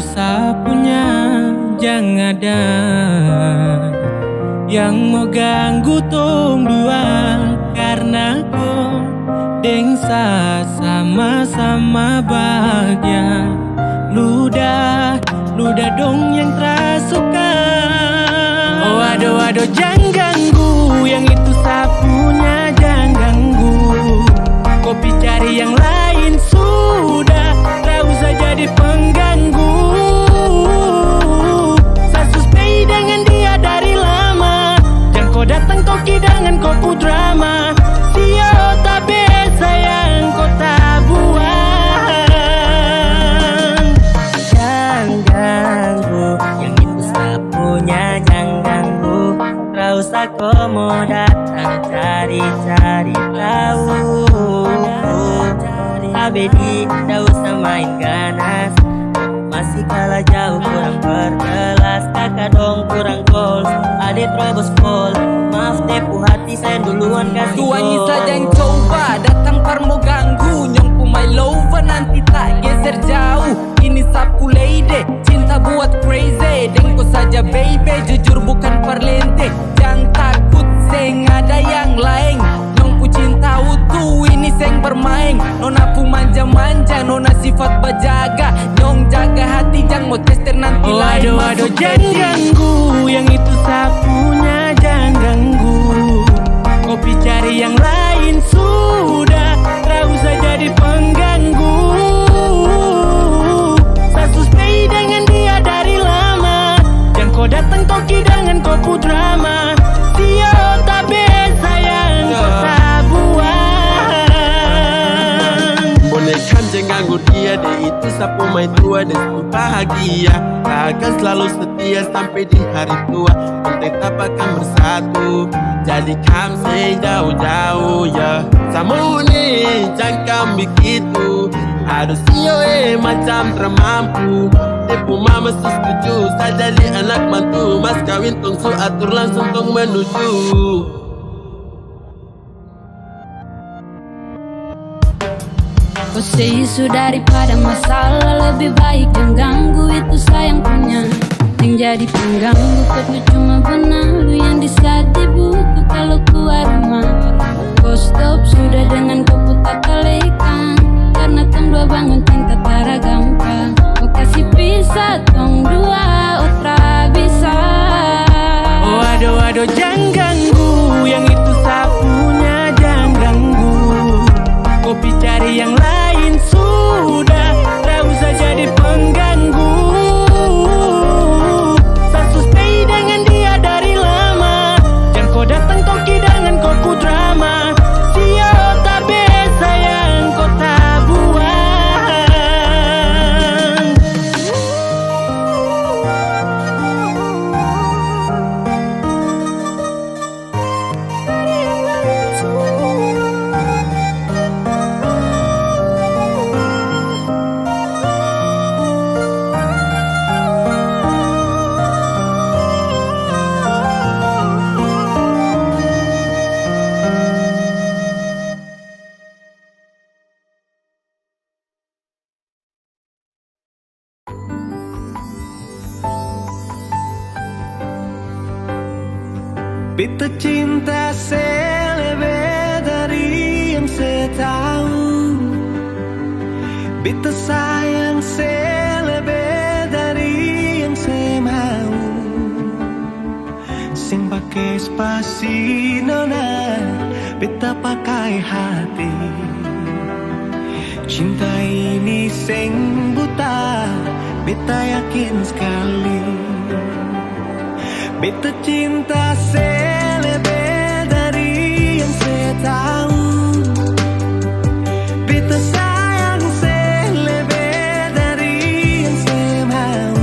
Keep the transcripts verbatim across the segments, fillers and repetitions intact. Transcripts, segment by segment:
Sa punya jang ada yang mo ganggu tong dua, karna ko deng sa sama-sama bahagia. Luda, luda dong yang tra suka. Oh, ado, ado, jang ganggu, yang itu sa punya, jang ganggu. Ko pi cari yang lain sudah, tra usah jadi pengganggu. Sa suspei dengan dia dari lama. Jang ko datang toki dengan ko pu drama. Sio tabe sayang ko tabuang. Jang ganggu, yang itu sa punya, jang ganggu. Tra usah ko mo datang cari-cari tau. Abedi, tak usah main ganas. Masih kalah jauh, kurang perjelas. Kaka dong kurang gol. Ade terobos gol. Maaf, tepu hati, saya duluan kasih gol. Tuannya saja yang coba datang par mo ganggu. Nyong pu my lover nanti tak geser jauh. Ini sapu lady, cinta buat crazy. Deng ko saja baby, jujur bukan parlente. Jang takut, seng ada yang laeng. Nyong pu cinta utuh, ini seng bermaeng. Nona pu manja-manja, nona sifat bajaga. Nyong jaga hati, jang mo tester nanti. Oh, laeng ado, masuk ado, jang ganggu, yang itu sa punya, jang ganggu. Ko pi cari yang lain sudah, tra usah jadi pengganggu. Sa suspei dengan dia dari lama. Jang ko datang toki dengan ko pu drama. Sio tabe sayang ko tabuang. Bonekam jang ganggu dia deh, itu sa pu maitua deh, su bahagia. Takkan selalu setia sampe di hari tua, kong tetap akan bersatu. Jadi kam seng jauh-jauh, ya. Samua ni jang kam bikitu. Aduh, sio e, macam tra mampu. Dia pu mama su setuju, sa jadi anak mantu. Mas kawin tong su atur, langsung tong menuju. Ko sei su daripada masalah, lebih baik jang ganggu, itu sayang punya. Yang jadi pengganggu, ko tu cuma benalu yang di saat dibutuh kalau keluar rumah. Ko stop sudah dengan ko pu takalekang, karna tong dua bangun cinta tara gampang. Ko kasi pisah tong dua, oh tra bisa. Oh, ado, ado, jang ganggu, yang itu sa punya, jang ganggu. Ko pi cari yang lain sudah, tra usah jadi pengganggu. Sa suspei dengan dia dari lama. Jang ko datang toki dengan ko pu drama. Sio tabe sayang ko tabuang. Beta cinta se lebe dari yang se tau. Beta sayang se lebe dari yang se mau. Seng pake spasi nona, beta pakai hati. Cinta ini seng buta, beta yakin skali. Beta cinta se lebe dari yang se tau. Beta sayang se lebe dari yang se mau.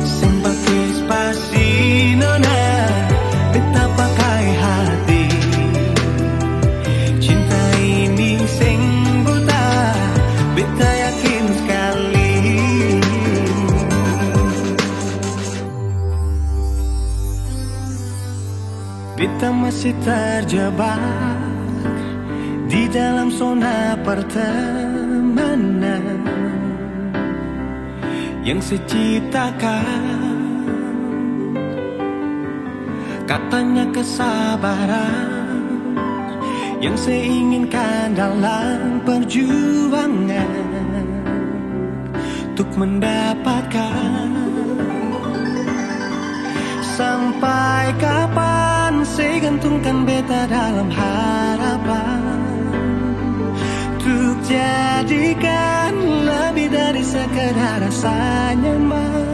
Seng pake spasi nona, beta pakai hati. Cinta ini seng buta, beta yakin skali. Beta masih terjebak di dalam zona pertemanan. yang se ciptakan, katanya kesabaran yang se inginkan dalam perjuangan untuk mendapatkan. Sampai kapan se gantungkan beta dalam harapan, untuk jadikan lebih dari sekedar rasa nyaman.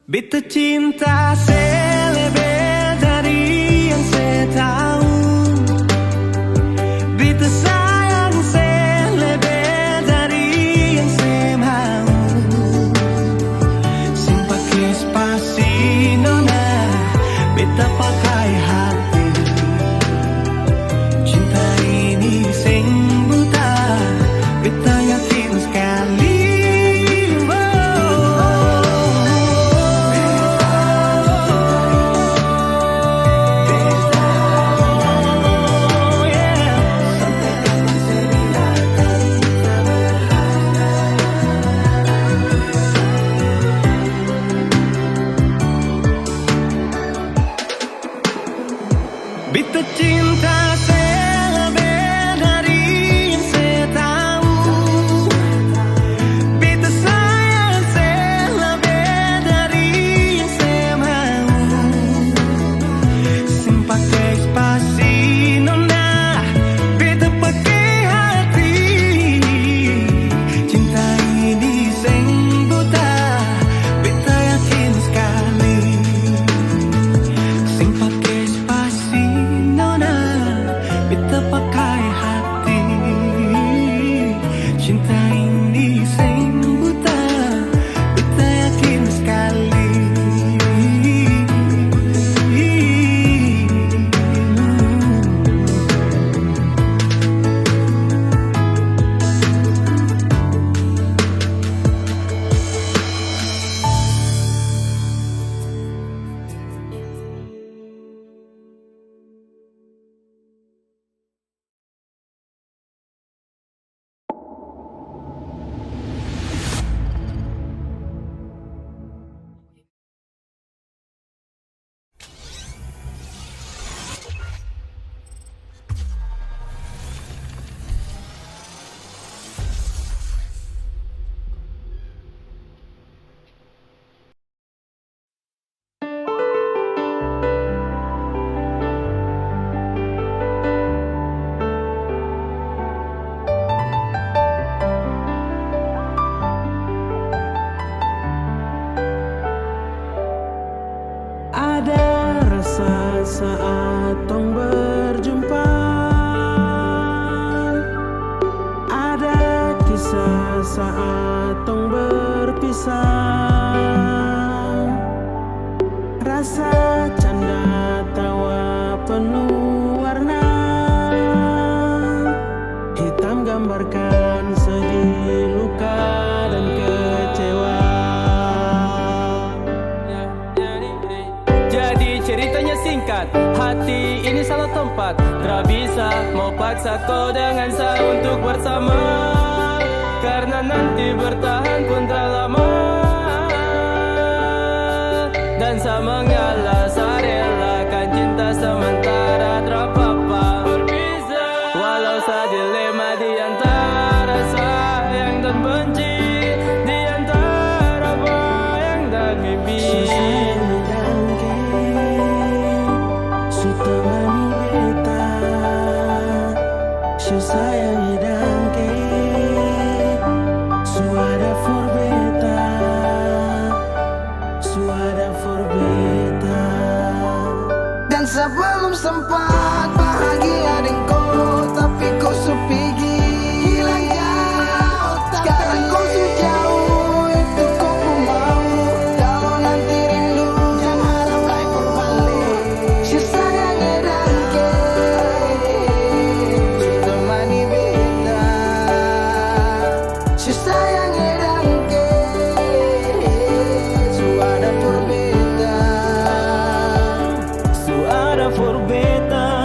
Beta cinta se lebe dari yang se tau. Beta sayang se lebe dari yang se mau. Seng pake spasi nona, beta pakai hati. Cinta ini seng buta, beta yakin skali. Beta cinta se lebe dari yang se tau. Beta sayang se lebe dari yang se mau. Seng pake spasi nona, beta pake hati. Cinta ini seng buta, beta yakin skali. Seng pake spasi nona, beta pakai hati. Cinta ini seng buta, beta yakin skali. Ada rasa saat tong berjumpa. Ada kisah saat tong berpisah. Rasa canda tawa penuh warna. Hitam gambarkan sedih, luka, dan kecewa. Jadi ceritanya singkat, hati ini salah tempat. Tra bisa mau paksa ko dengan sa untuk bersama, karna nanti bertahan pun tra lama. Dan sa mengalah, sa relakan cinta sementara, tra papa. Berpisah. Walau sa dilema di antara sayang dan benci, di antara bayang dan mimpi. Su sayang dangke, su temani beta. Su sayang dangke, su ada for beta. Su ada for beta. Dan sebelum sempat bahagia deng ko, tapi ko su pigi. Hilang jauh, skarang ko su jauh, itu ko pung mau. Kalo nanti rindu, jang harap lai for bale. Su sayang e dangke, su temani beta. Su sayang e dangke, su ada for beta. Su ada for beta.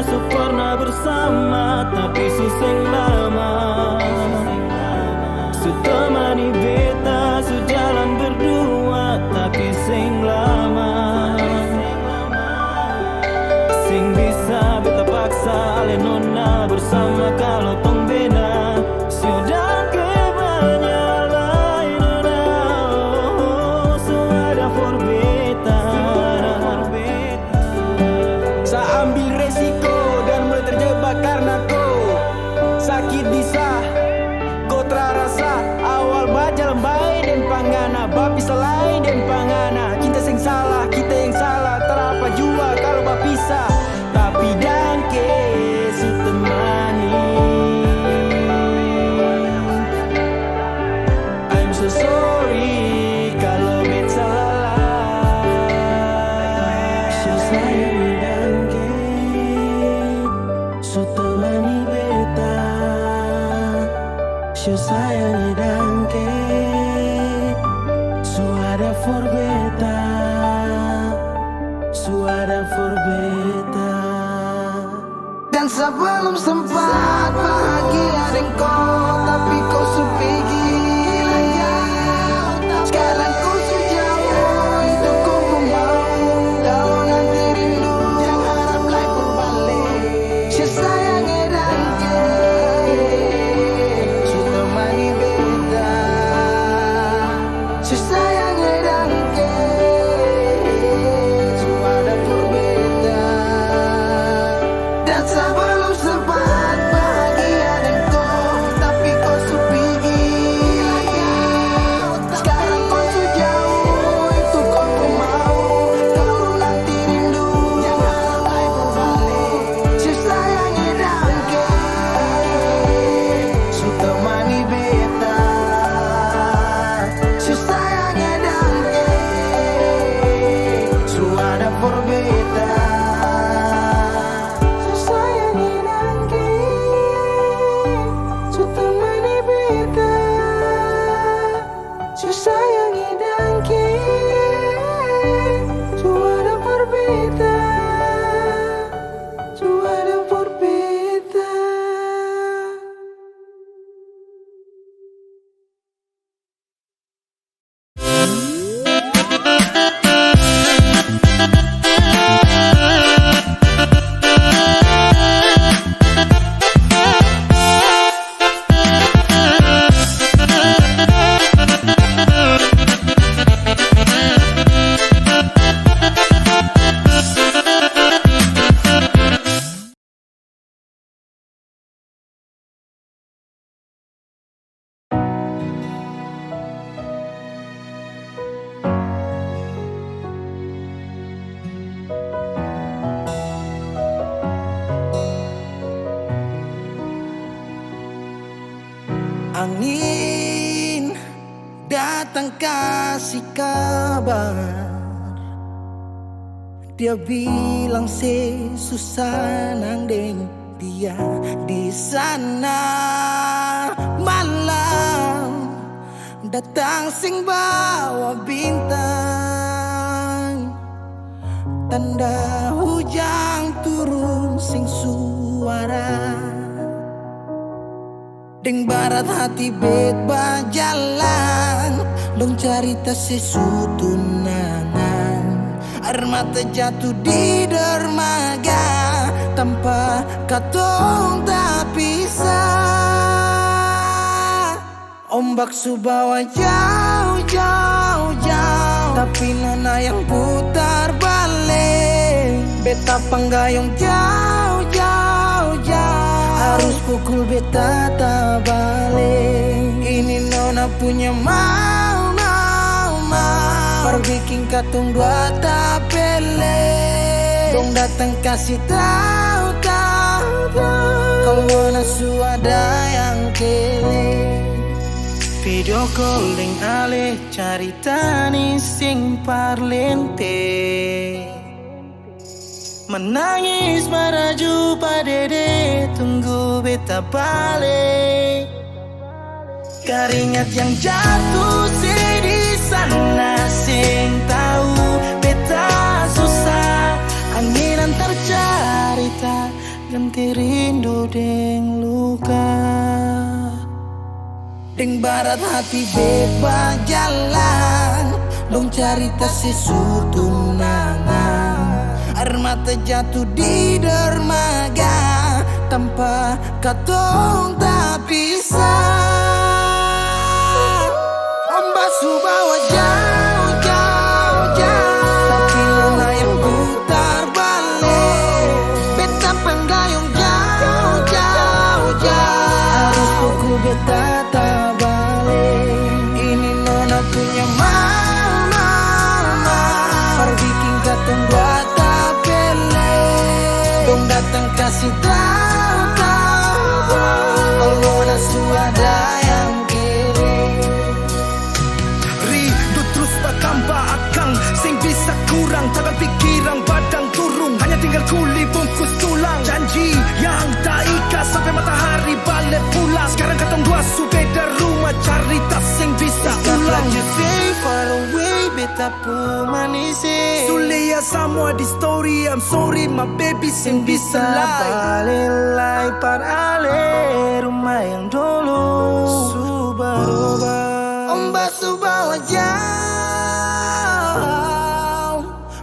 Selain deng pangana, cinta seng salah, kita yang salah, tarapa jua kalo bapisah. Tapi dangke su temani. I'm so sorry kalo beta salah. So sayang dangke su temani beta. So sayang dangke su ada for beta. Su ada for beta. Dan sebelum sempat bahagia deng ko, tapi ko su pigi. Sekarang ko su jauh, itu ko pung mau. Kalo nanti rindu, jang harap lai pulang bale. Si sayang dangke su temani beta. Si sayang dangke su ada for beta. Dan sebelum sempat bahagia deng ko, tapi ko su pigi. Sekarang ko su jauh, itu ko pung mau. Kalo nanti rindu, jang harap lai pulang bale. Si sayang dangke su temani beta. Si sayang dangke su ada for beta. Si sayang dangke su temani beta. Si sayang dangke su ada for beta. Su ada for beta. Angin datang kasi kabar, dia bilang se su sanang deng dia di sana. Malam datang seng bawa bintang, tanda hujang turun seng suara. Deng barat hati bet bajalan, dong carita se su tunangan. Aer mata jatu di dermaga, tampa katong tapisah. Ombak su bawa jauh, jauh, jauh, tapi nona yang putar bale. Beta panggayong jauh, jauh, jauh, arus pukul beta tabale. Ini nona punya mau, mau, mau, par biking katong dua tapele. Dong datang kasi tau, tau, tau, kalo nona su ada yang kele. Video call deng ale, carita ni seng par lente. Manangis maraju pa dede, tunggu beta bale. Karingat yang jatuh se di sana, seng tau beta susah. Angin antar carita, ganti rindu deng luka. Deng barat hati bet bajalan, dong carita se su tunangan. Aer mata jatuh di dermaga, tampa katong tapisah. Ombak su bawa jauh, jauh, jauh, tapi nona yang putar bale. Beta panggayong jauh, jauh, jauh, arus pukul beta tabale. Ini nona punya mau, Su tau, tau, tau, kalu ada su ada yang kele. Ribut trus batamba akang, seng bisa kurang, tangan pikiran badang turung, hanya tinggal kuli bungkus tulang. Janji yang taikat sampe matahari bale pulang. Skarang katong dua su beda rumah, carita seng bisa ulang. Stop like you say far away, beta pu manis, eh. Su lia samua di story, I'm sorry my baby, seng bisa lai. Bale lai par ale rumah yang dolo su baroba. Omba su bawa jauh,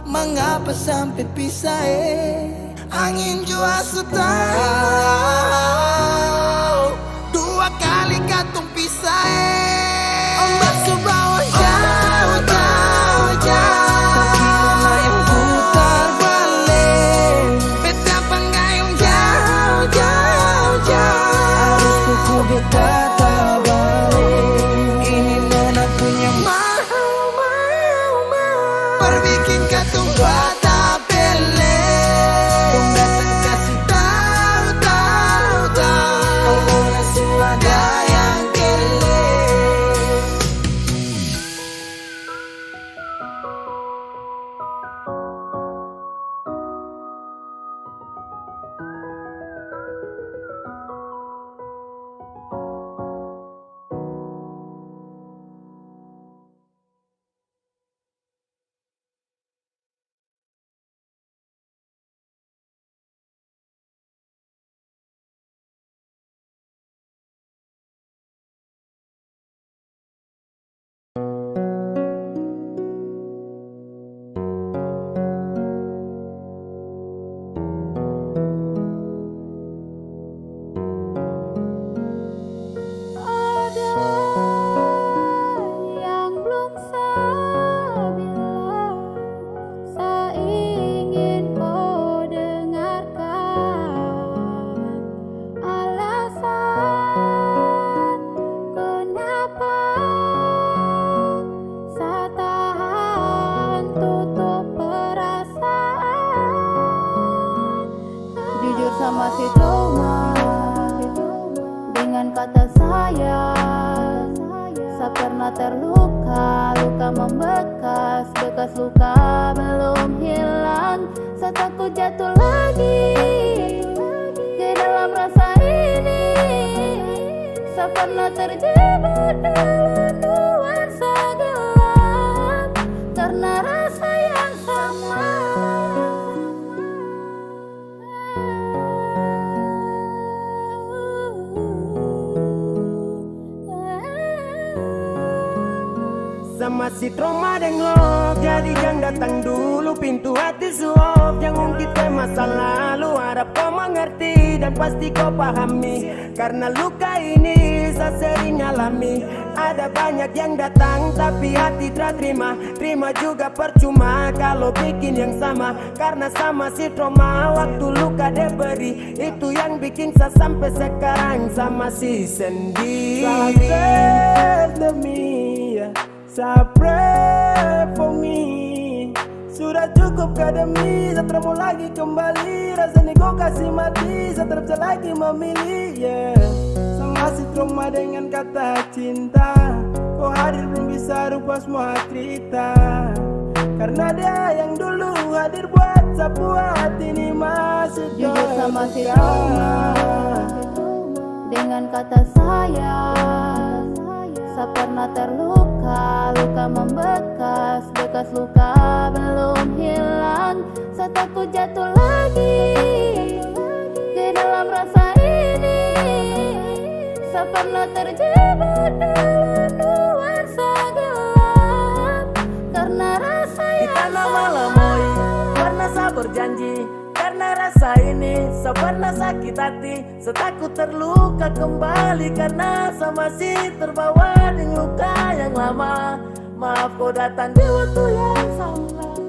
mangapa sampe pisah, eh? Angin jua su tau, dua kali katong pisah, eh. Ombak su bawa jauh, jauh, jauh. Tapi ona yang putar bale. Beta panggayung jauh, jauh, jauh. Harus kuku beta tabale. Ini nona punya mahal, mahal, mahal. Par biking katong patah. Pele. Dong datang kasi tau, tau, tau. Kalo orang su ada yang kele. Ada yang belum sa bilang, sa ingin ko dengarkan alasan kenapa sa tahan tutup perasaan. Jujur, sa masih trauma dengan kata sayang. Sa pernah terluka, luka membekas, bekas luka belum hilang. Sa takut jatuh lagi ke dalam rasa ini. Sa pernah terjebak dalam nuansa gelap karena rasa yang sama. Sa masih trauma deng love, jadi jang datang dulu pintu hati su off. Jang ungkit ke masa lalu, harap ko mengerti dan pasti ko pahami. Karna luka ini sa sering alami. Ada banyak yang datang, tapi hati tra trima. Trima juga percuma kalo bikin yang sama. Karna sa masih trauma waktu luka diberi. Itu yang bikin sa sampe sekarang sa masih sendiri. Sa tes demi, ya. Sa pray for me. Sudah cukup ka demi, sa tra mau lagi kembali. Rasa ni ko kasi mati, sa tra bisa lagi memilih, yeah. Sa masih trauma dengan kata cinta. Ko hadir belum bisa rubah semua cerita. Karena dia yang dulu hadir buat sa, buat ini masih. Jujur, sa masih trauma dengan kata sayang. Sa pernah terluka, luka membekas, bekas luka belum hilang. Sa takut jatuh lagi ke dalam rasa ini. Sa pernah terjebak dalam nuansa gelap karena rasa yang sama. Di tanah malamoi pernah sa berjanji. Karna rasa ini sa pernah sakit hati, sa takut terluka kembali, karna sa masih terbawa deng luka yang lama. Maaf ko datang di waktu yang salah,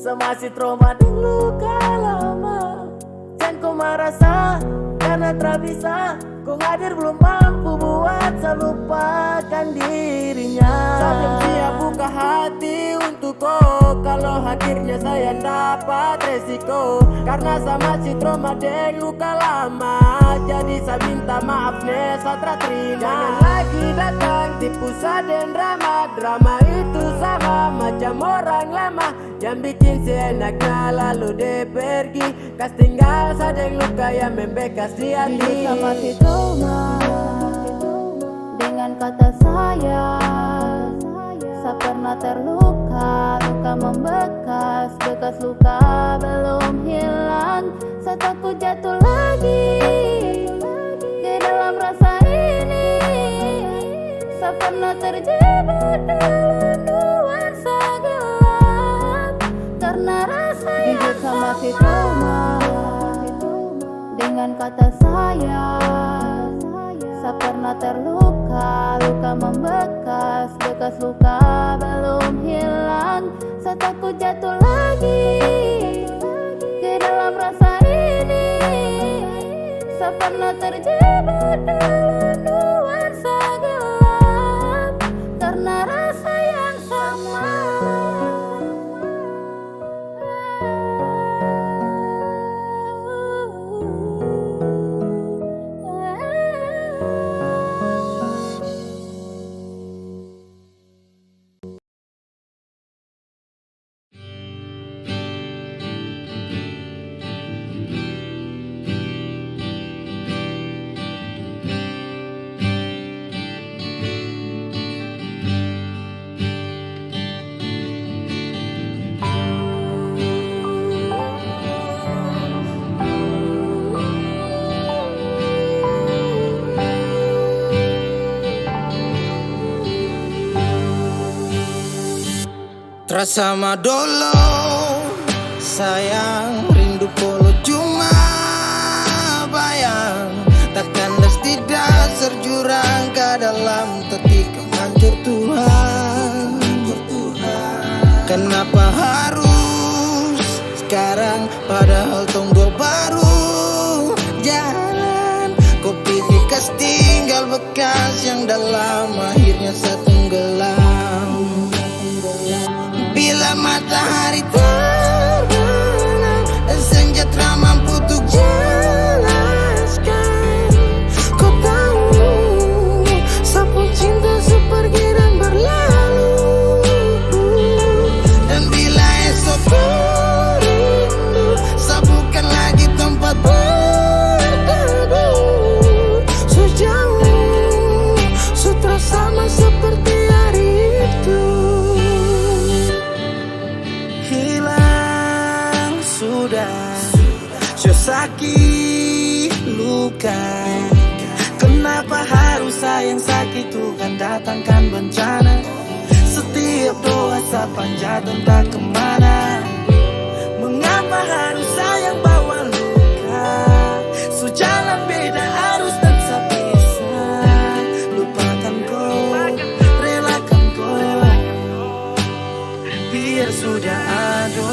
sa masih trauma deng luka lama. Jang ko marah sa, karna tra bisa. Kong hadir belum mampu buat sa lupakan dirinya. Sa belum siap buka hati untuk ko. Kalau hadirnya saya dapa Resiko, karna sa masi troma deng luka lama. Jadi sa minta maaf ne, sa tra trima. Jangan lagi datang tipu sa deng drama. Drama itu sama macam orang lama yang bikin seenaknya lalu de pergi. Kas tinggal sa deng luka yang membekas di hati. Jujur sa masi trauma dengan kata sayang. Sa pernah terluka, luka membekas, bekas luka belum hilang. Sa takut jatuh lagi ke dalam rasa ini. Sa pernah terjebak dalam nuansa gelap karena rasa yang sama. Jujur sa masi trauma dengan kata sayang. Sa pernah terluka, luka membekas, bekas luka belum hilang. Sa takut jatuh lagi ke dalam rasa ini. Sa pernah terjebak dalam nuansa gelap karena rasa yang sama. Tra sama dolo, sayang, rindu kolo cuma bayang. Takandas di dasar jurang, ka dalam tatikang hancur Tuhan. Kenapa harus sekarang, padahal tong dua baru jalan? Ko pigi kas tinggal bekas yang dalam, akhirnya sa tenggelam. Bila matahari terbenam, senja tra mampu untuk jelaskan. Ko tau, sa pung cinta su pergi dan berlalu. Dan bila esok ko rindu, sa bukan lagi tempat berteduh. Su jauh, su tra sama seperti hari itu. Hilang sudah, so saki luka. Kenapa harus sayang saki Tuhan datangkan bencana? Setiap doa sa panjat entah kemana. Mengapa harus sayang bawa luka? Su jalan beda arus dan sa bisa lupakan ko, relakan ko. Biar sudah ado.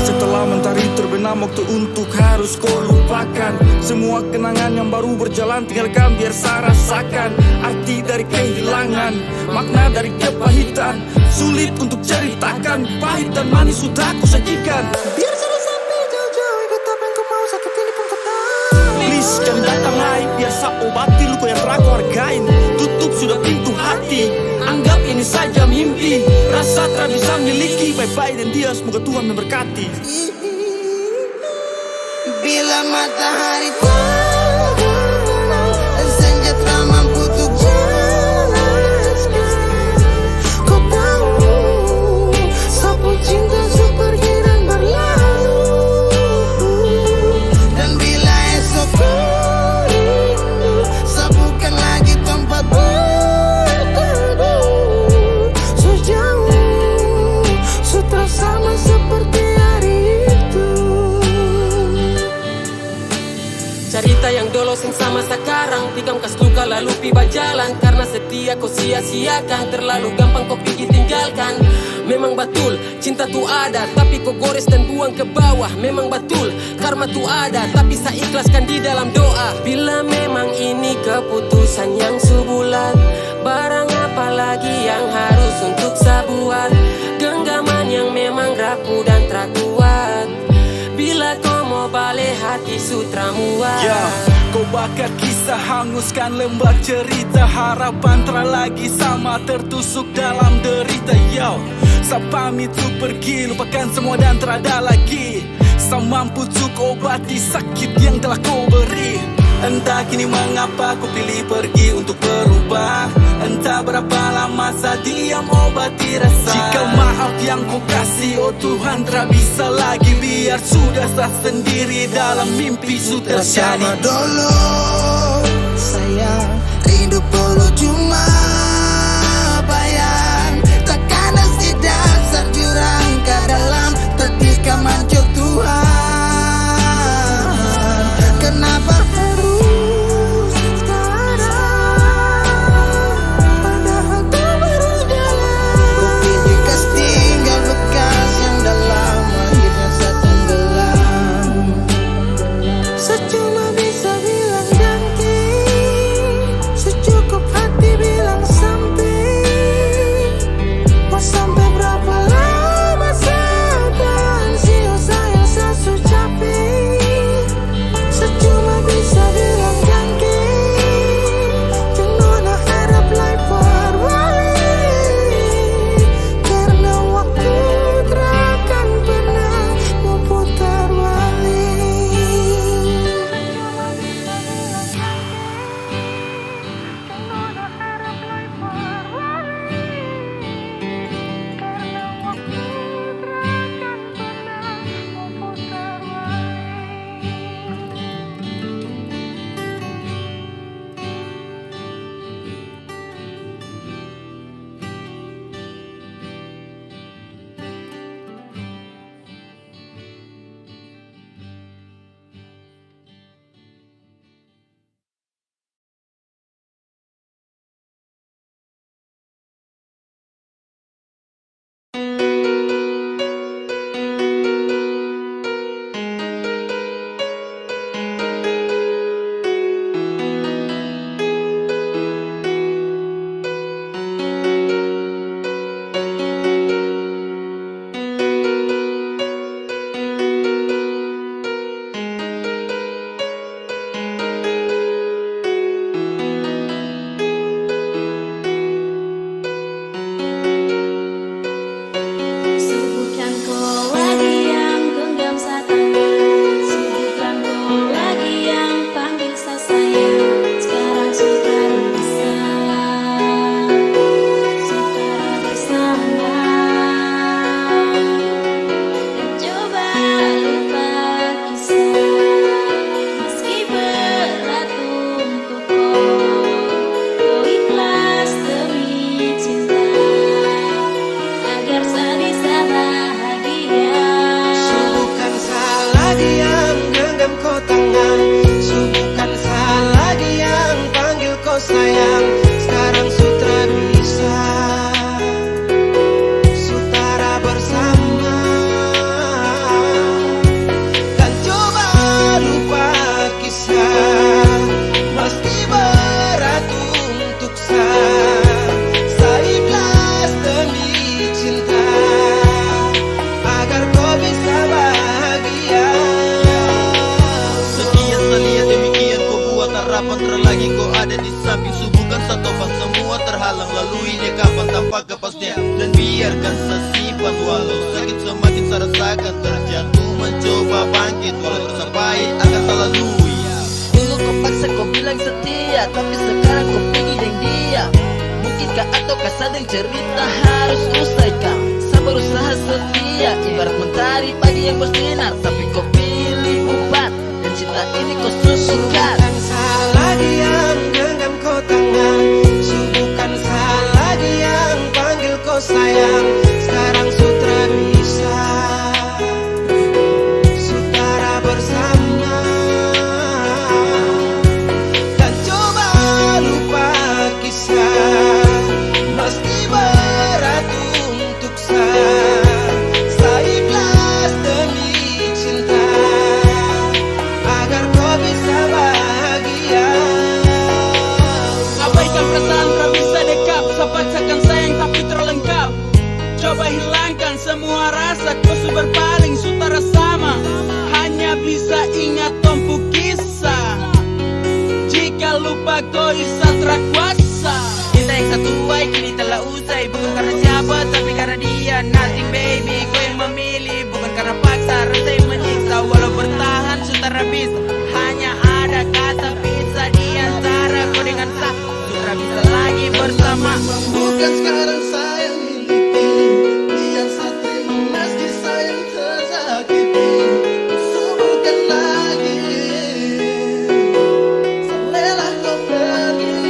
Setelah mentari terbenam, waktu untuk harus ko lupakan. Semua kenangan yang baru berjalan, tinggalkan biar sa rasakan. Arti dari kehilangan, makna dari kepahitan. Sulit untuk ceritakan, pahit dan manis sudah ko sajikan. Biar sudah sampai jauh-jauh, ikut apa yang ko mau, sakit ini pun ko tahu. Please, jangan datang lai, biar sa obati luka yang tra ko hargain. Tutup sudah pintu hati, anggap ini saja mimpi. Rasa tra bisa miliki, bye-bye deng dia, semoga Tuhan memberkati. Bila matahari terbenam, senja tra mampu untuk jelaskan. Ko tau, sa pung cinta su pergi dan berlalu. Dan bila esok ko rindu, sa bukan lagi tempat berteduh. Su jauh, su tra sama seperti hari itu. Carita yang dolo seng sama sakarang. Tikam kas luka lalu pi bajalan. Karna setia ko sia-siakan, terlalu gampang ko pigi tinggalkan. Memang batul, cinta tu ada, tapi ko gores dan buang ke bawah. Memang batul, karma tu ada, tapi sa ikhlaskan di dalam doa. Bila memang ini keputusan yang su bulat, barang apa lagi yang harus untuk sa buat? Genggaman yang memang rapuh dan tra kuat. Hati su tramua. Ya, kau bakar kisah, hanguskan lembah cerita. Harapan tra lagi sama, tertusuk dalam derita. Yo, sa pamit su pergi, lupakan semua dan trada lagi. Sa mampu su obati sakit yang telah kau beri. Entah kini mengapa kau pilih pergi untuk berubah. Entah berapa lama sa diam, obati rasa. Jika maaf yang kau kasih, oh Tuhan, tra bisa lagi. Biar sudah sa sendiri dalam mimpi su terjadi. Bersama dulu, sayang. Rindu perlu cuma bayang. Tekanan sidak terjurang ke dalam, tertikam hancur Tuhan. Kenapa harus sekarang? Padahal kau baru jalan. Bukti bekas tinggal bekas yang dalam, akhirnya sa tenggelam. Sa cuma bisa bilang danke, su cukup hati bilang sampe. Mo sampe brapa lama sa akan sio sayang sa su cape. Sa cuma bisa bilang danke, deng nona harap lai par bale. Karna waktu tra akan pernah mo putar bale. Su bukan ko lagi yang genggam sa tangan, su bukan ko lagi yang panggil sa sayang. Skarang su tar bisa, su tar bersama. Coba lupa kisah, meski berat untuk ko, ko ikhlas demi cinta, agar sa bisa bahagia. Su bukan sa lagi yang genggam ko tangan, su bukan sa lagi yang panggil ko sayang, skarang su tra bisa, su tara bersama. Dan coba lupa kisah, meski berat untuk sa, sa ikhlas demi cinta, agar ko bisa bahagia. Sekian sa lia, demikian ko buat, harapan tra lagi ko ada di samping. Su bukan sa topan, semua terhalang, lalui deng kapan tanpa kepastian. Dan biarkan sa simpan, walau sakit semakin sa rasakan. Terjatuh mencoba bangkit, walau rasa pahit akan sa lalui. Dulu ko paksa ko bilang setia, tapi sekarang ko pigi deng dia. Mungkin ka atau ka sa deng cerita harus usai ka. Sa berusaha setia, ibarat mentari pagi yang bersinar, tapi ko pilih bubar. Dan cinta ini ko su singkat. Bukan sa lagi yang genggam ko tangan, su bukan sa lagi yang panggil ko sayang. Skarang su tra bisa, su tara bersama. Dan coba lupa kisah, meski berat untuk sa, sa ikhlas demi cinta, agar ko bisa bahagia. Abaikan perasaan tra bisa dekap, sa paksakan sayang tapi tra lengkap. Usai, bukan karena siapa, tapi karena dia. Nothing, baby, kau yang memilih. Bukan karena paksa, rasa yang menyiksa. Walau bertahan, su tara bisa. Hanya ada kata pisah di antara kau dengan sa. Su tara bisa lagi bersama. Bukan sekarang saya miliki, biar saya terima meski saya tersakiti. Su bukan lagi, saya rela kau pergi.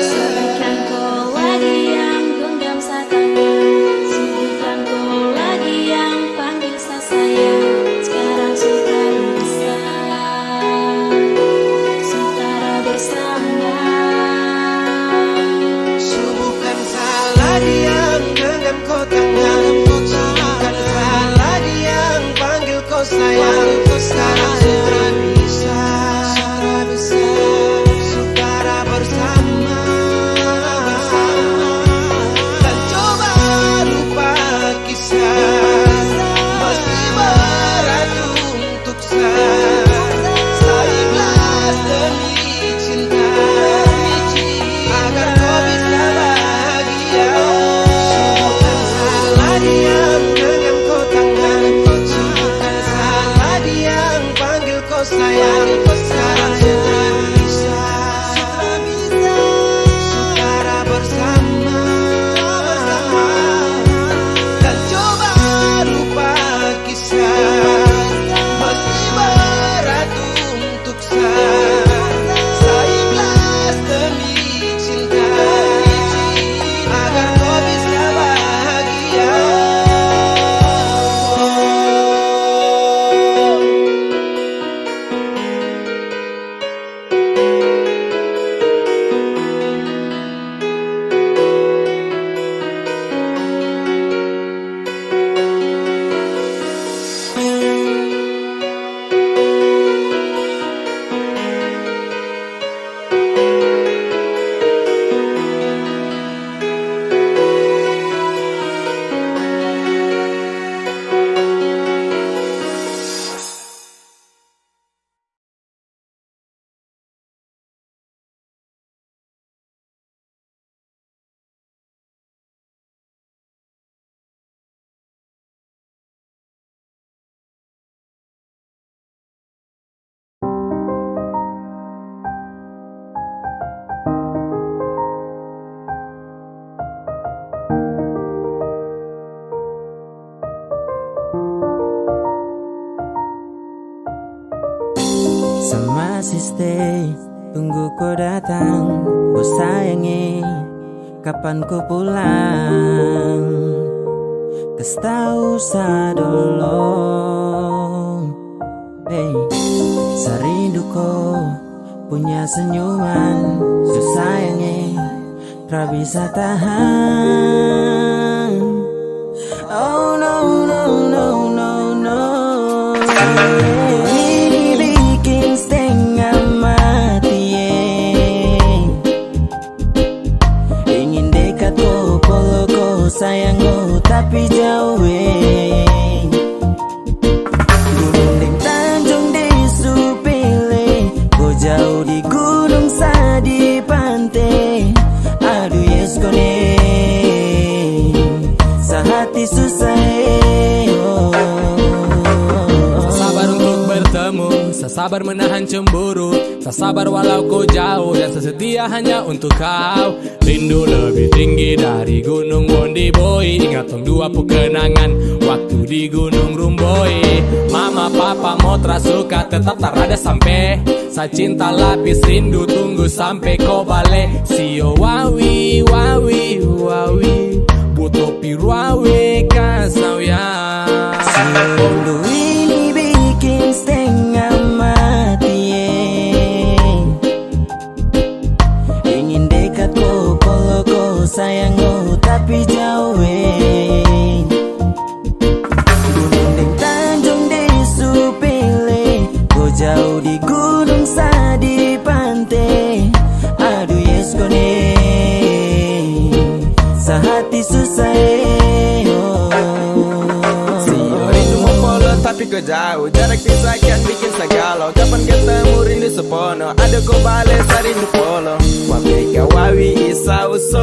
Su bukan kau lagi yang genggam sa tangan. Su bukan kau lagi yang panggil sa sayang. Sekarang su tar bisa. Su tara bersama. Su bukan sa lagi yang genggam ko tangan. Su bukan sa lagi yang panggil ko sayang. Sekarang su tara bisa. Su tara bersama. Dan coba lupa kisah. Meski berat untuk Sa ikhlas demi cinta, agar kau bisa bahagia. Su bukan sa lagi yang genggam ko tangan, su bukan sa lagi yang panggil ko sayang. Sekarang su tara bisa, su tara bersama. Dan coba lupa kisah, meski berat untuk sa, sa ikhlas demi cinta, agar kau bisa bahagia. Sa masih stay, tunggu ko datang, ko sayang e, kapan ko pulang? Kas tau sa dolo, hey. Sa rindu ko punya senyuman, su sayang e, tra bisa tahang. Oh no, no, no, no, no. Ini biking stenga mati e. Ingin dekat ko, polo ko, sayang ko, tapi jauh e. Gunung deng tanjung di su pele, ko jauh di gunung, sa di pante. Aduh yes kone, sa hati susah e, oh. Sa sabar untuk bertemu, sa sabar menahan cemburu, sa sabar walau ko jauh, dan sa setia hanya untuk kau. Rindu lebih tinggi dari gunung Wondiboy. Ingat tong dua pung kenangan waktu di Gunung Rumboi. Mama papa mo tra suka, tetap tarada sampe. Sa cinta lapis rindu tunggu sampe ko bale. Sio wawi, wawi, wawi. Buto pi ruawe ka sauya. Sio rindu ini biking stenga mati e. Ingin dekat ko, polo ko, sayang ko, tapi jauh e. Gunung deng tanjung di su pele, ko jauh di gunung, sa di pante. Aduh yes kone, sa hati susah e, oh. Sio rindu mo polo, tapi ko jauh. Jarak pisahkan bikin sa galau. Kapan ketemu rindu sepono. Ada ko bale sa rindu polo. Wa pega wawi isa uso.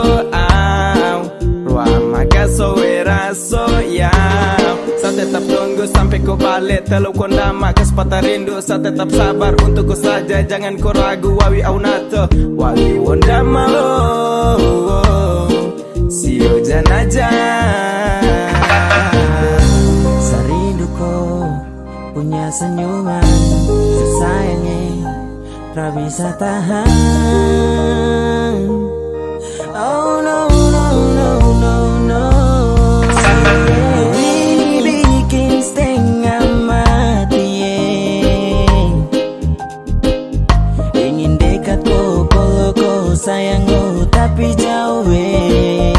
Le telo kondama, kas pata rindu, sa tetap sabar untuk ko saja, jangan ko ragu, wawi au nato, wawi wondama lo, sio janaja. Sa rindu ko punya senyuman, su sayang e, tra bisa tahan. Oh no, no, no, no, no. Ini bikin stenga mati, eh. Ingin dekat ko, polo ko, sayang, oh, tapi jauh, eh.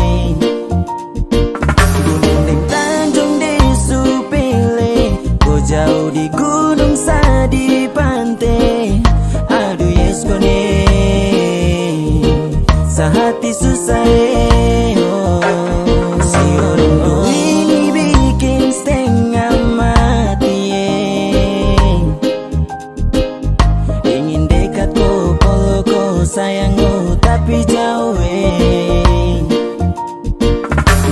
Gunung deng tanjung di su pele, ko jauh di gunung, sa di pante. Aduh, yes, kone sa hati susah, eh, oh. Si orang dua ini bikin stenga mati, eh. Ingin dekat ko, polo ko, sayang, oh, tapi jauh, eh.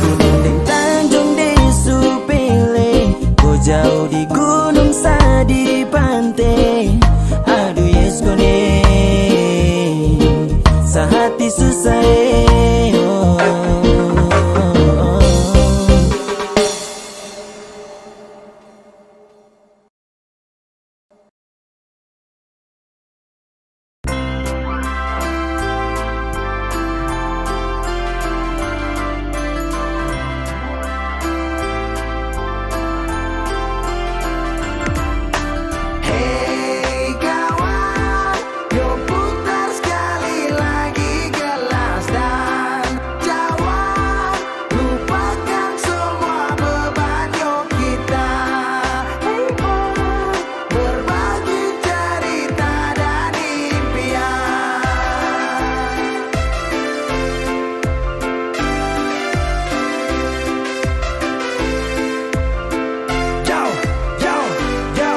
Gunung deng tanjung di su pele, ko jauh di gunung, sa di pante. Aduh, yes, kone sa hati susah, eh, oh, oh, oh, oh. Hei kawan, yo putar skali lagi gelas dan cawan. Lupakan semua beban, yo kita, hey, berbagi cerita dan impian. Yo, yo, yo.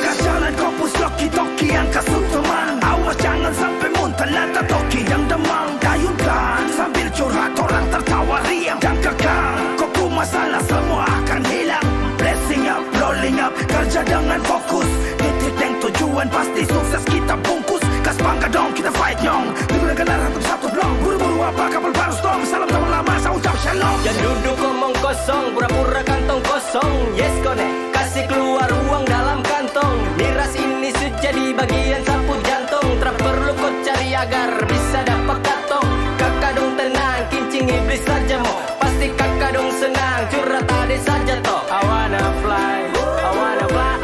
Kas jalan ko pung sloki-toki yang kas su teman. Awas jangan sampe muntah, nata toki yang demam. Dayung kan sambil curhat, orang tertawa riang. Jangkakan ko pung masalah, semua akan hilang. Blessing up, rolling up, kerja dengan fokus. Titik deng tujuan, pasti sukses kita bungkus. Kas bangga dong, kita fight nyong. Minggu deng gelar hantam satu blong. Buru-buru apa kapal baru stong. Salam teman lama, sa ucap shalom. Yang duduk omong kosong, pura-pura kantong kosong. Yes, kone. Kasi kluar uang dalam kantong. Miras ini su jadi bagian sapu jantong. Tra perlu ko cari agar bisa dapa katong. Kaka dong tenang, kincing iblis saja mo. Pasti kaka dong senang, curhat ade saja to. I wanna fly, I wanna fly,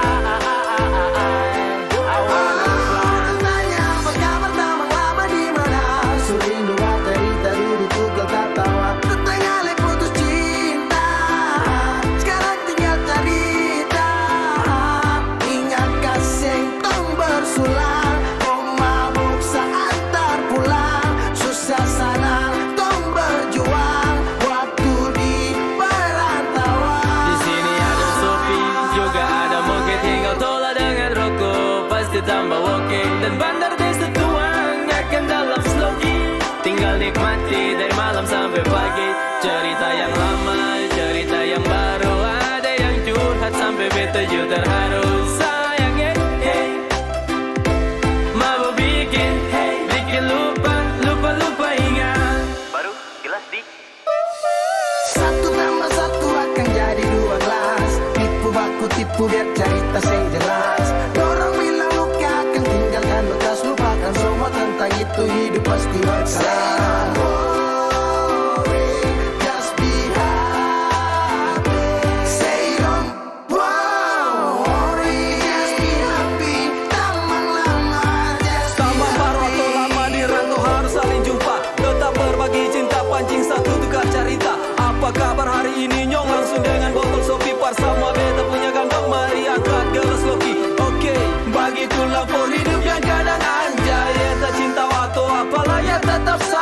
I wanna fly. Tanya apa kabar tamang lama di mana? Su rindu bacarita, dudu pukul tatawa. Tatangale putus cinta, skarang tinggal carita. Ingat ka seng tong bersulang, kong mabok sa antar pulang. Susah sanang tong berjuang, waktu di perantauan. Di sini ada Sopi, juga ada Moke, tinggal tola dengan roko, pasti tambah oke. Dan bandar desa tuang akan dalam sloki. Tinggal nikmati dari malam sampai pagi. Cerita yang lama, cerita yang baru, ada yang curhat sampai beta ju terharu. Sayang, eh, eh. Mabo bikin, hey, bikin lupa, lupa, lupa ingat. Baru jelas di. Satu tambah satu akan jadi dua belas. Tipu baku tipu biar carita seng jelas. Dorang bilang luka akan tinggalkan bekas. Lupakan semua tentang itu, hidup pasti berkelas. Say don't worry, just be happy. Say don't Wow, Ori S P Happy, tamang lama, S P Tamang baru atau Happy. Lama di rantau harus saling jumpa. Tetap berbagi cinta, pancing satu tukar carita. Apa kabar hari ini nyong? Langsung dengan botol Sopi par samua beta punya gandong. Mari angkat gelas loki. Oke, bagitulah for hidup yang kadang anjay. Entah cinta atau apalah ya tetap sa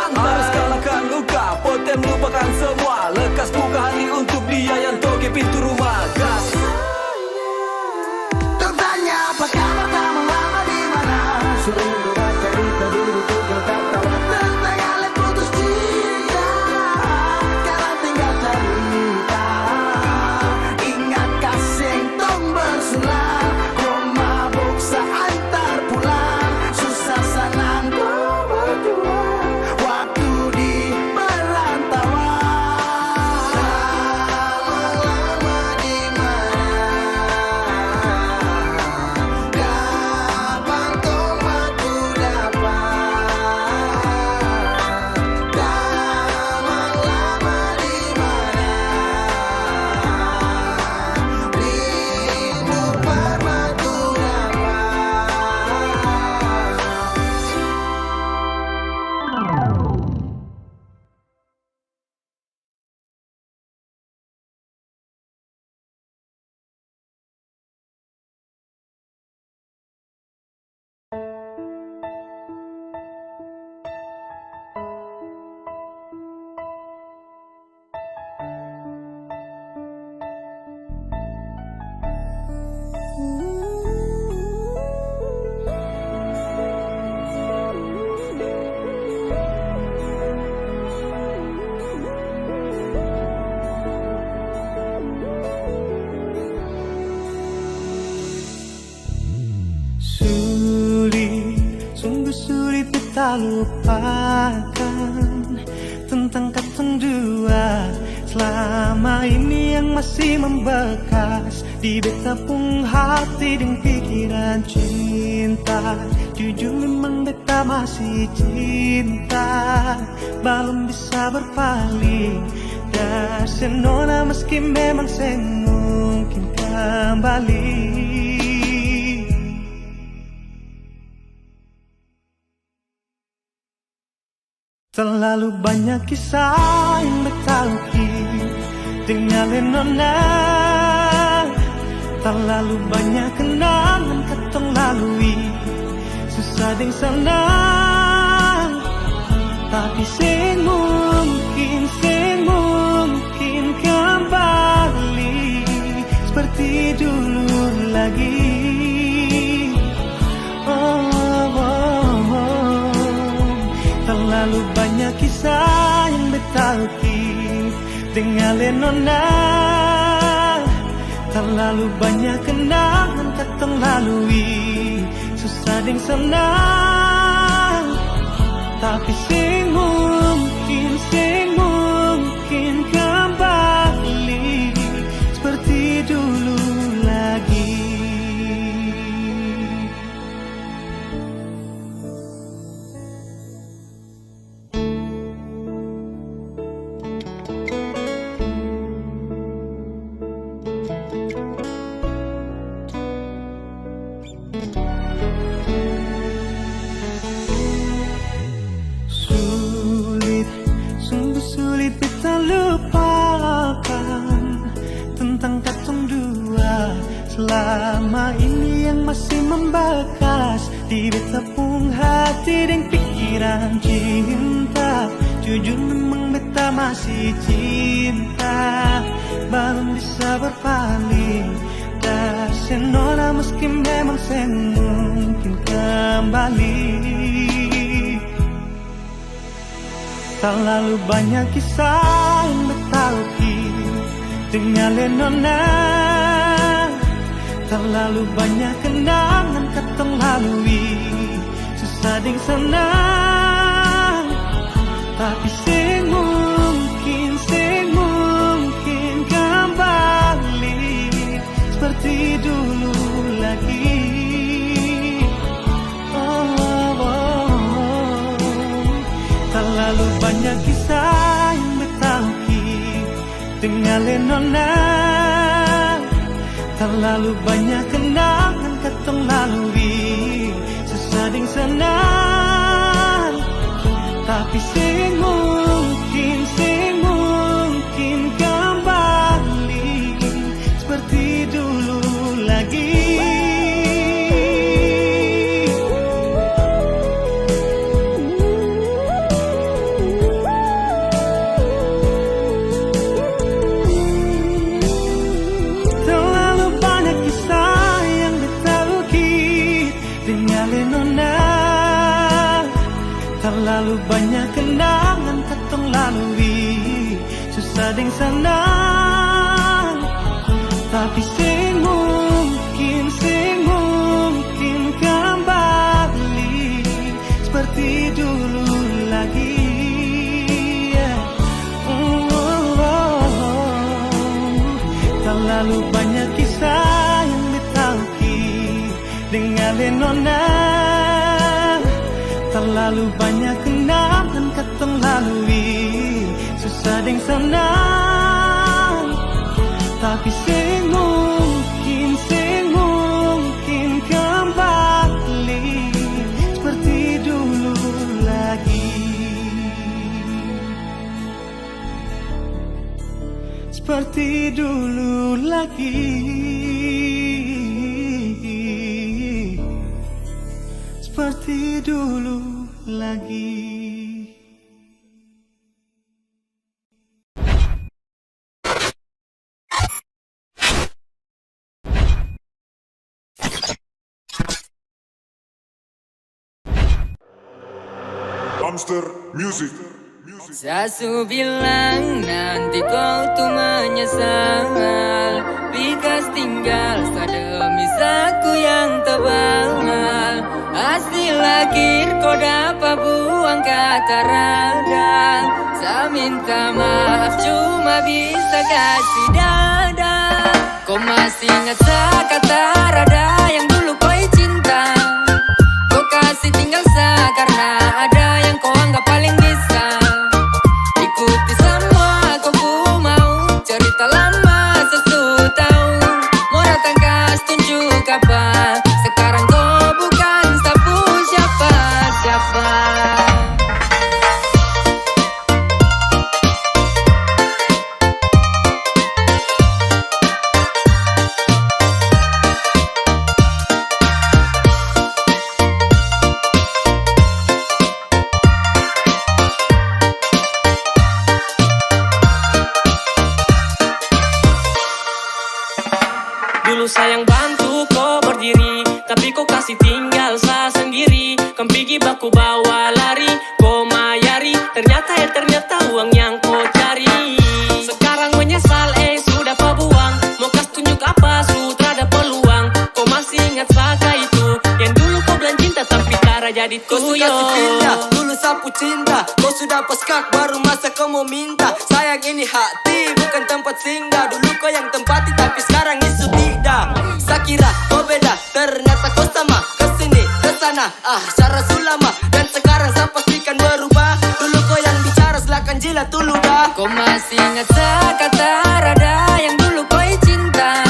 Lupakan tentang katong dua selama ini yang masih membekas di beta pung hati deng pikiran cinta. Jujur memang beta masih cinta, balum bisa berpaling dari se nona meski memang seng mungkin kembali. Terlalu banyak kisah yang beta lukis deng ale nona. Terlalu banyak kenangan katong lalui, susah deng sanang. Tapi seng mungkin, seng mungkin kembali seperti dulu lagi. Oh, oh, oh. Terlalu banyak kisah yang beta lukis deng ale nona. Terlalu banyak kenangan katong lalui, susah deng sanang. Tapi seng mungkin, seng mungkin kembali seperti dulu lagi. Sulit, sungguh sulit beta lupakan tentang katong dua selama ini yang masih membekas di beta pung hati deng pikiran cinta. Jujur memang beta masih cinta, balum bisa berpaling dari se nona meski memang seng mungkin kembali. Terlalu banyak kisah yang beta lukis deng ale nona. Terlalu banyak kenangan katong lalui, susah deng sanang. Tapi seng mungkin, seng mungkin kembali seperti dulu lagi. Oh, oh, oh. Terlalu banyak kisah yang beta lukis deng ale nona. Terlalu banyak kenangan katong lalui, susah deng sanang. Tapi seng mungkin, seng mungkin kembali seperti dulu lagi. Terlalu banyak kisah yang beta lukis deng ale nona. Terlalu banyak kenangan katong lalui, susah deng sanang. Tapi seng mungkin, seng mungkin kembali seperti dulu lagi. Yeah. Oh, oh, oh. Terlalu banyak kisah yang beta lukis deng ale nona. Terlalu banyak kenangan katong lalui, susah deng sanang. Tapi seng mungkin, seng mungkin kembali seperti dulu lagi. Seperti dulu lagi. Seperti dulu lagi. Amster Music. Sa su bilang nanti kau tu menyesal, pikas tinggal sa demi Taku yang tabal, hasil akhir ko dapa buang ka tarada. Sa minta maaf cuma bisa kasi dada. Ko masih ingat sa ka tarada yang dulu ko e cinta. Ko kasi tinggal sa karna ada yang ko anggap paling bisa. Ikuti samua ko pu mau. Cerita lama sa su tau, mo datang kas tunjuk apa? Sekarang ko bukan sa pu siapa-siapa. Dulu sayang bantu ko berdiri, tapi ko kasi tinggal sa sendiri. Kong pigi baku bawa lari, ko mayari. Ternyata, eh, ternyata uang yang ko cari. Sekarang menyesal, eh, su dapa buang. Mo kas tunjuk apa, su trada peluang. Ko masih ingat sa ka itu, yang dulu ko bilang cinta, tapi tara jadi. Ko su kasi pindah, dulu sa pu cinta. Ko su dapa skak, baru masa ko mo minta. Sayang ini hati, bukan tempat singgah. Dulu ko yang tempati, tapi skarang ni su tidak. Sa kira ko beda, ternyata ko sama. Kesini, kesana, ah, cara su lama. Dan sekarang sa pastikan berubah. Dulu ko yang bicara, silakan jilat dulu dah. Ko masih ingat sa ka tarada yang dulu ko e cinta.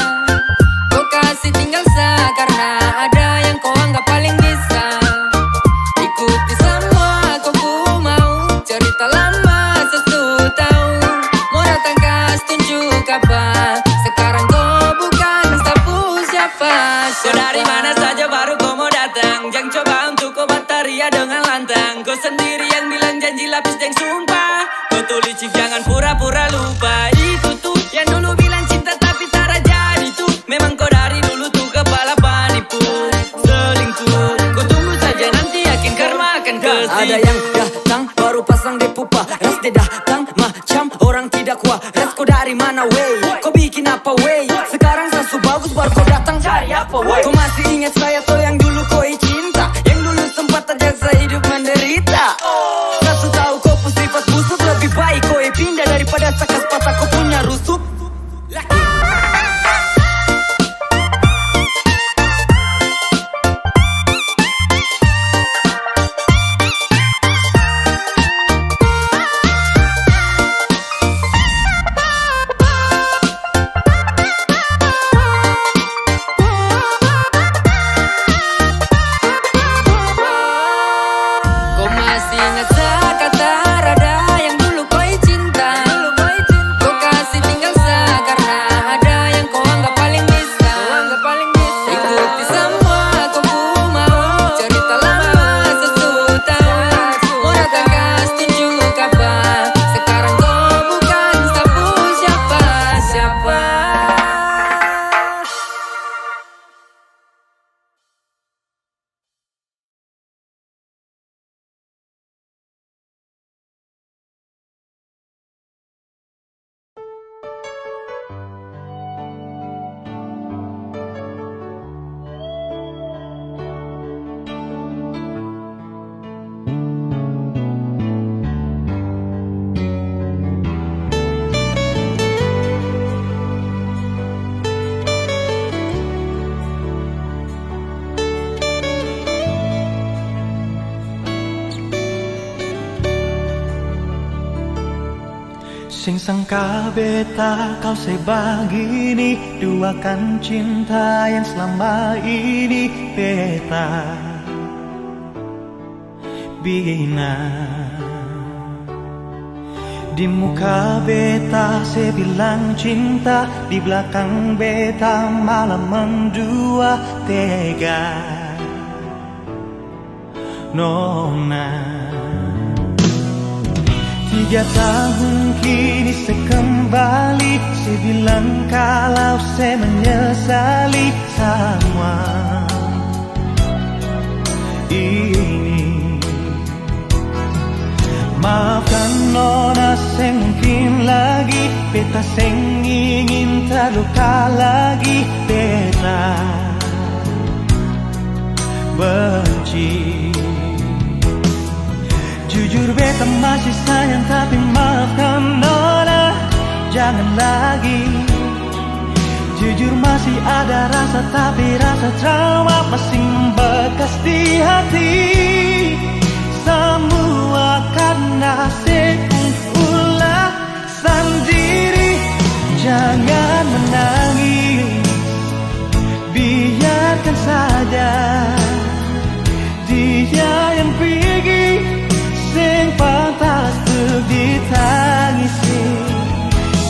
Ko kasi tinggal sa karna ada yang ko anggap paling bisa. Ikuti samua ko pu mau. Cerita lama sa su tau. Mo datang kas tunjuk apa? Sekarang ko bukan sa pu siapa-siapa. Ko dari mana saja baru ko mo datang? Jang coba untuk ko bataria dengan lantang. Ko sendiri yang bilang janji lapis deng sumpah. Ko tu licik, jangan pura-pura lupa. Itu tu yang dulu bilang cinta tapi tara jadi tu. Memang ko dari dulu tu kepala panipu, selingkuh. Ko tunggu saja nanti yakin karma akan kasi. Ada yang datang baru pasang de pu paras, de datang macam orang tidak waras. Ko dari mana weh? Ko bikin apa weh? Sekarang sa su bagus baru ko datang cari apa weh? Ko masih ingat saya to yang dulu ko e cinta, yang dulu sempat ajak sa hidup menderita. Sa su tau ko pu sifat busuk, lebih baik ko e pindah daripada sa kas patah ko punya rusuk. Ko masih ingat sa ka tarada yang dulu ko e cinta. Ko kasi tinggal sa karna ada yang ko anggap paling bisa. Ikuti samua ko pu mau. Cerita lama sa su tau. Mo datang kas tunjuk apa? Sekarang ko bukan sa pu siapa-siapa. Seng sangka beta kau se bagini, duakan cinta yang selama ini beta bina. Di muka beta se bilang cinta, di blakang beta malah mendua tega. Nona, tiga tahun kini se kembali, se bilang kalau se menyesali samua ini. Maafkan nona, seng mungkin lagi, beta seng ingin taluka lagi beta. benci. Jujur beta masih sayang, tapi maafkan nona, jangan lagi. Jujur masih ada rasa, tapi rasa trauma masih membekas di hati. Samua karna se pung ulah sandiri. Jangan menangis, biarkan saja. Dia yang pigi seng pantas untuk ditangisi.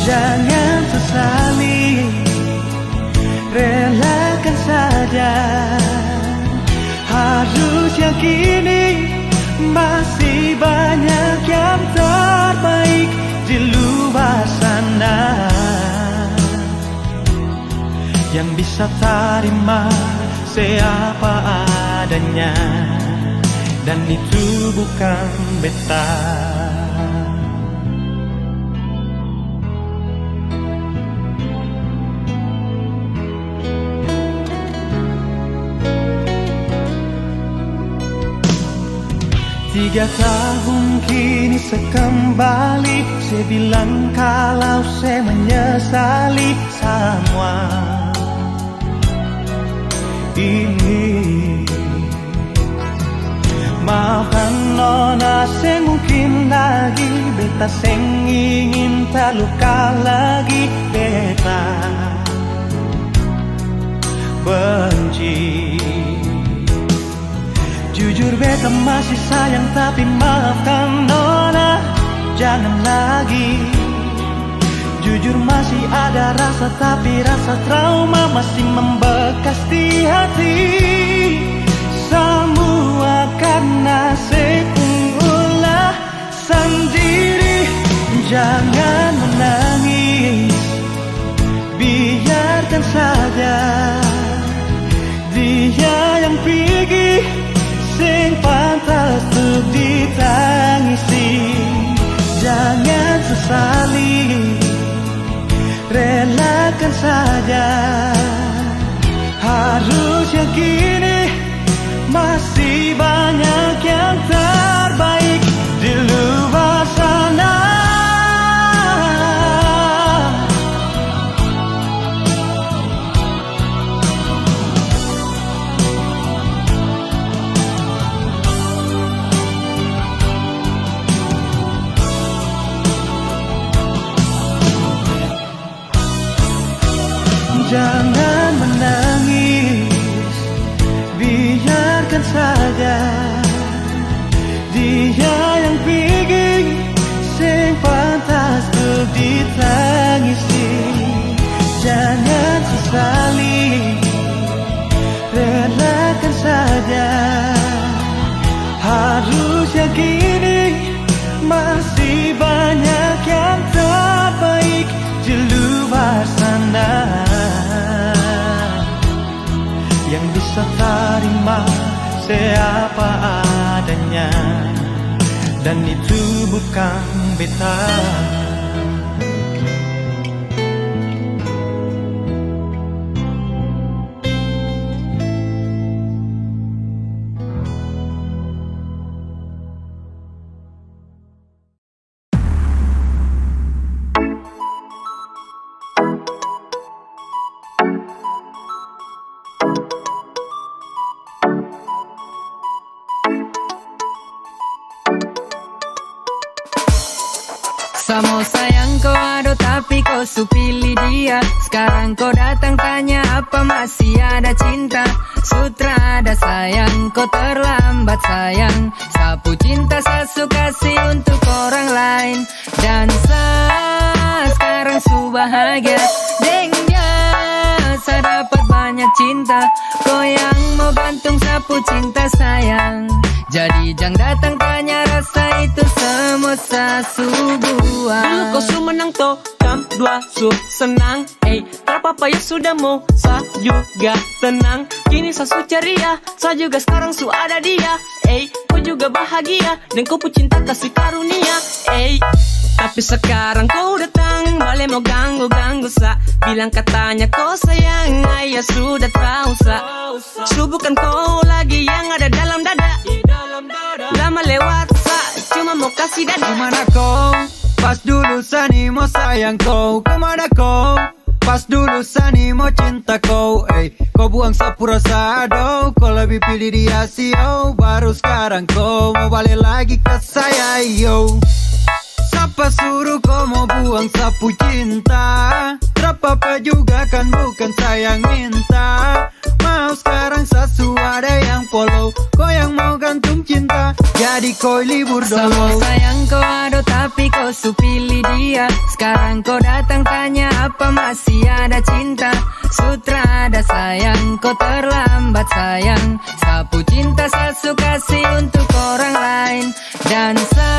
Jangan sesali, relakan saja. Harus yakini masih banyak yang terbaik di luar sana, yang bisa tarima se apa adanya, dan itu bukan beta. Tiga tahun kini se kembali, se bilang kalau se menyesali samua ini. Maafkan nona, seng mungkin lagi, beta seng ingin taluka lagi beta benci. Jujur beta masih sayang, tapi maafkan nona, jangan lagi. Jujur masih ada rasa, tapi rasa trauma masih membekas di hati. Samua karna se pung ulah sandiri. Jangan menangis, biarkan saja. Dia yang pigi seng pantas untuk ditangisi. Jangan sesali, relakan saja. Harus yakini masih banyak yang terbaik di luar sana. Jangan menangis, biarkan saja. Dia yang pigi seng pantas untuk ditangisi. Jangan sesali, relakan saja. Harus yakini masih banyak yang terbaik di luar sana, yang bisa tarima se apa adanya, dan itu bukan beta. Samua sayang ko ado, tapi ko su pilih dia. Skarang ko datang tanya apa masih ada cinta. Sutra ada sayang, ko terlambat sayang. Sapu cinta sa su kasi untuk orang lain. Dan sa skarang su bahagia deng dia. Sa dapat banyak cinta. Ko yang mo gantung sapu cinta sayang. Jadi jang datang tanya rasa itu samua sa su buang. Dulu ko su menang to, kam dua su senang. Ei, trapapa ya sudah mo, sa juga tenang. Kini sa su ceria, sa juga skarang su ada dia. Ei, ko juga bahagia deng ko pu cinta kasi karunia. Ei, tapi sekarang ko datang Bale mo ganggu-ganggu sa, bilang katanya ko sayang, ai ya sudah trausa. Su bukan ko lagi yang ada dalam dada. Lama lewat sa, cuma mo kasi dada. Kumana ko? Pas dulu sa ni mo sayang ko. Kumana ko? Pas dulu sa ni mo cinta ko. Ei, ko buang sa pura sado, ko lebih pilih dia sio. Baru skarang ko mo bale lagi ka saya yo. Sapa suru ko mo buang sapu cinta? Trapapa juga kan bukan sa yang minta. Mau skarang sa su ada yang follow, ko yang mau gantung cinta. Jadi ko libur dolo. Samua sayang ko ado tapi ko su pilih dia. Skarang ko datang tanya apa masih ada cinta. Su tra ada sayang, ko terlambat sayang. Sapu cinta sa su kasi untuk orang lain. Dan sa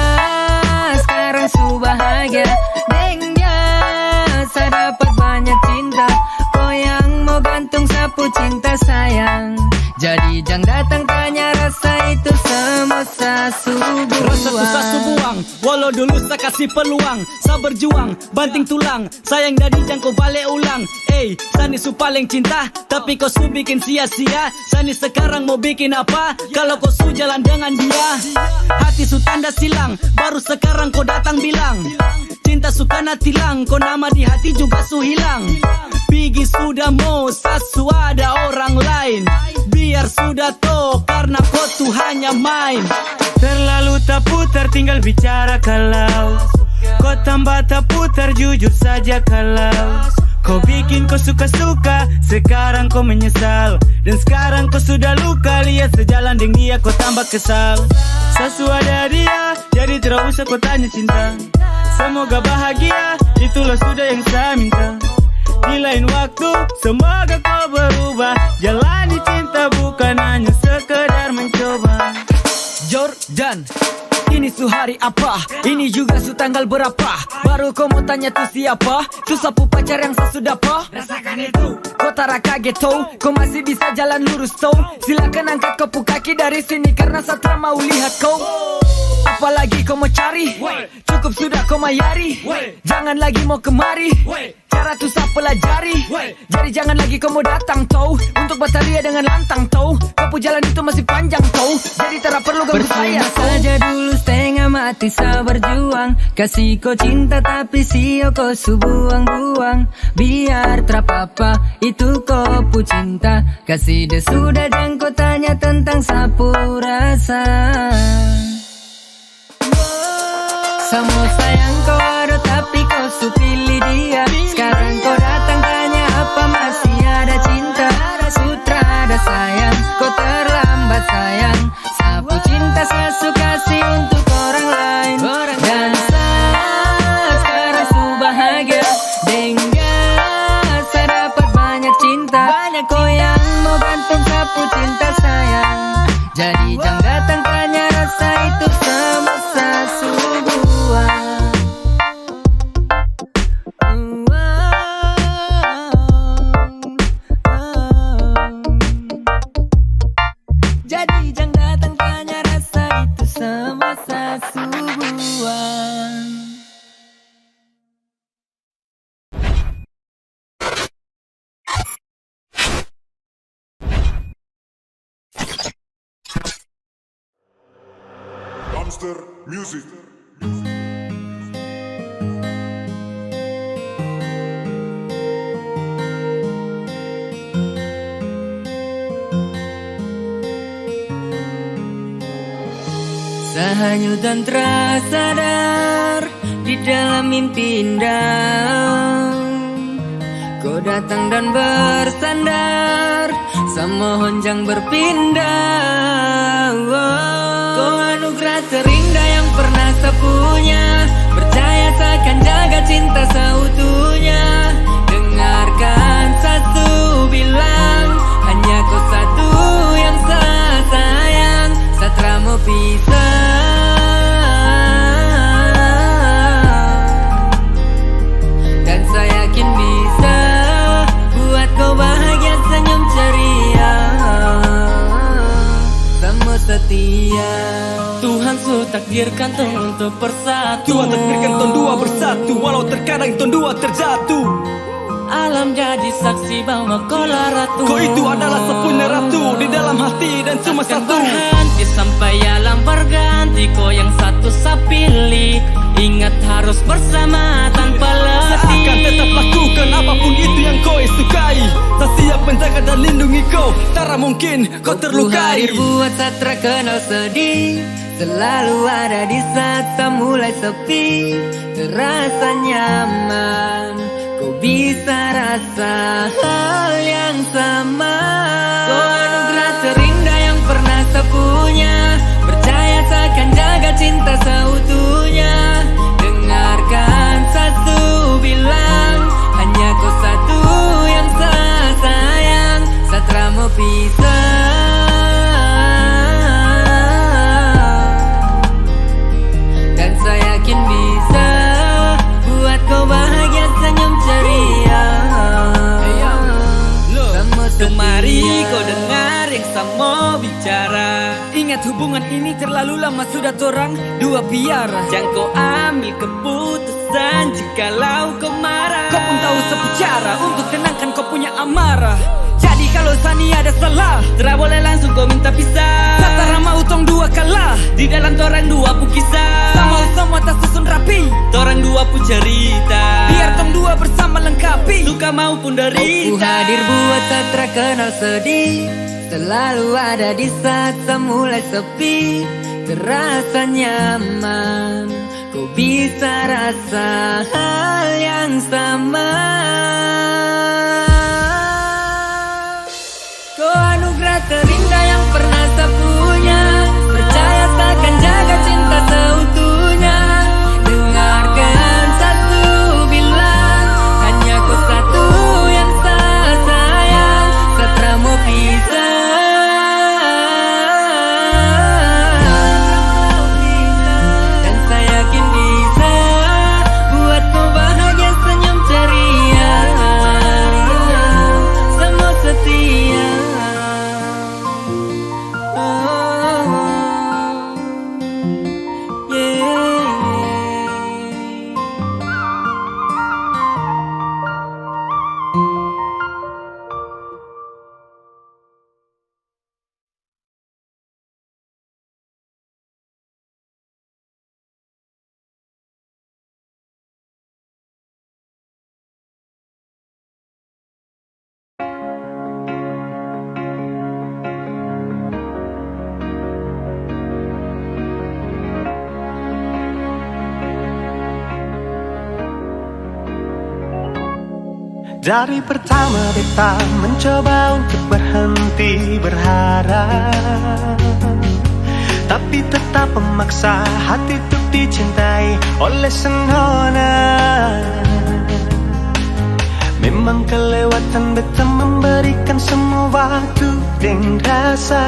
skarang su bahagia deng dia. Sa dapat banyak cinta, ko yang mo gantung sapu cinta sayang. Jadi jang datang tanya rasa itu samua sa su buang. Rasa tu sa su buang, walau dulu sa kasi peluang, sa berjuang, banting tulang, sayang jadi jang ko bale ulang. Ei, sa ni su paleng cinta, tapi ko su bikin sia-sia. Sa ni sekarang mo bikin apa? Kalo ko su jalan dengan dia. Hati su tanda silang, baru sekarang ko datang bilang. Cinta su kana tilang, ko nama di hati juga su hilang. Pigi sudah mo, sa su ada orang lain. Biar sudah to, karna ko tu hanya main. Terlalu taputar, tinggal bicara kalau ko tambah taputar, jujur saja kalau ko bikin ko suka-suka, sekarang ko menyesal. Dan sekarang ko sudah luka, lia sejalan deng dia ko tambah kesal. Sa su ada dia, jadi tidak usah ko tanya cinta. Semoga bahagia, itulah sudah yang sa minta. Di lain waktu, semoga ko berubah. Jalani cinta bukan hanya sekedar mencoba. Jordan, ini su hari apa? Ini juga su tanggal berapa? Baru ko mo tanya tu siapa? Tu sapu pacar yang sa su dapa? Rasakan itu. Ko tara kage to, ko masih bisa jalan lurus to. Silakan angkat ko pu kaki dari sini karna sa tra mau lihat ko. Apalagi ko mo cari? Cukup sudah ko mayari. Jangan lagi mo kemari. Cara tu sa pelajari. Jadi jangan lagi ko mo datang to untuk bataria dengan lantang to. Ko pu jalan itu masih panjang to. Jadi tara perlu ganggu saya to. Percuma saja dulu stenga mati sa berjuang. Kasi ko cinta tapi sio ko su buang-buang. Biar trapapa itu ko pu cinta. Kasi de sudah jang ko tanya tentang sapu rasa. Samua sayang ko ado tapi ko su pilih dia. Skarang ko datang tanya apa masih ada cinta. Su tra ada sayang, ko terlambat sayang. Sapu cinta sa su kasi untuk orang lain. Dan sa skarang su bahagia deng dia. Sa dapat banyak cinta. Ko yang mo gantung sapu cinta sayang. Jadi jang datang tanya rasa itu samua sa su buang. Jadi jang datang tanya rasa itu samua sa su buang. Dumpster Music. Sa hanyut dan tra sadar di dalam mimpi indah. Ko datang dan bersandar, sa mohon jang berpindah. Ko anugerah terindah yang pernah sa punya. Percaya sa akan jaga cinta seutuhnya. Dengarkan sa su bilang, hanya ko satu yang sa sayang. Sa tra mo pisah. Dan sa yakin bisa buat ko bahagia, senyum ceria, sama setia. Tuhan su takdirkan tong untuk bersatu. Tuhan takdirkan tong dua bersatu, walau terkadang tong dua terjatuh. Alam jadi saksi bahwa ko la ratu. Ko itu adalah sepunya ratu di dalam hati dan cuma satu. Takkan berhenti sampai alam berganti, ko yang satu sa pilih. Ingat harus bersama tanpa letih. Saya akan tetap lakukan apapun itu yang ko sukai. Saya siap menjaga dan lindungi ko. Tara mungkin ko terlukai. Waktu hadir buat sa tra kenal sedih. Selalu ada di saat sa mulai sepi. Terasa nyaman, ko bisa rasa hal yang sama. Ko anugerah terindah yang pernah sa punya. Percaya sa akan jaga cinta seutuhnya. Dengarkan sa su bilang, hanya ko satu yang sa sayang. Sa tra mo pisah. Dan sa yakin bisa buat ko bahagia, senyum ceria. Hey, yo. Look, semua kemari setia. Ko dengar yang sa mo bicara. Ingat, hubungan ini terlalu lama sudah torang dua piara. Jang ko ambil keputusan jikalau ko marah. Ko pun tau sa pu cara untuk tenangkan ko punya amarah. Jadi kalo sa ni ada salah, tra boleh langsung ko minta pisah. Sa tara mau tong dua kalah di dalam torang dua pu kisah. Sa mau samua tasusun rapi, torang dua pu cerita. Biar tong dua bersama lengkapi, suka maupun derita. Kau ku hadir buat sa tra kenal sedih. Selalu ada di saat sa mulai sepi. Terasa nyaman, ko bisa rasa hal yang sama. Ko anugerah terindah yang pernah sa punya. Percaya sa akan jaga cinta seutuhnya. Dengarkan sa su bilang, hanya ko satu yang sa sayang. Sa tra mo pisah. Dan sa yakin bisa buat ko bahagia, senyum ceria, semua setia. Oh, yeah, yeah. Dari pertama beta mencoba untuk berhenti berharap, tapi tetap memaksa hati untuk dicintai oleh sang nona. Memang kelewatan beta memberikan semua waktu deng rasa,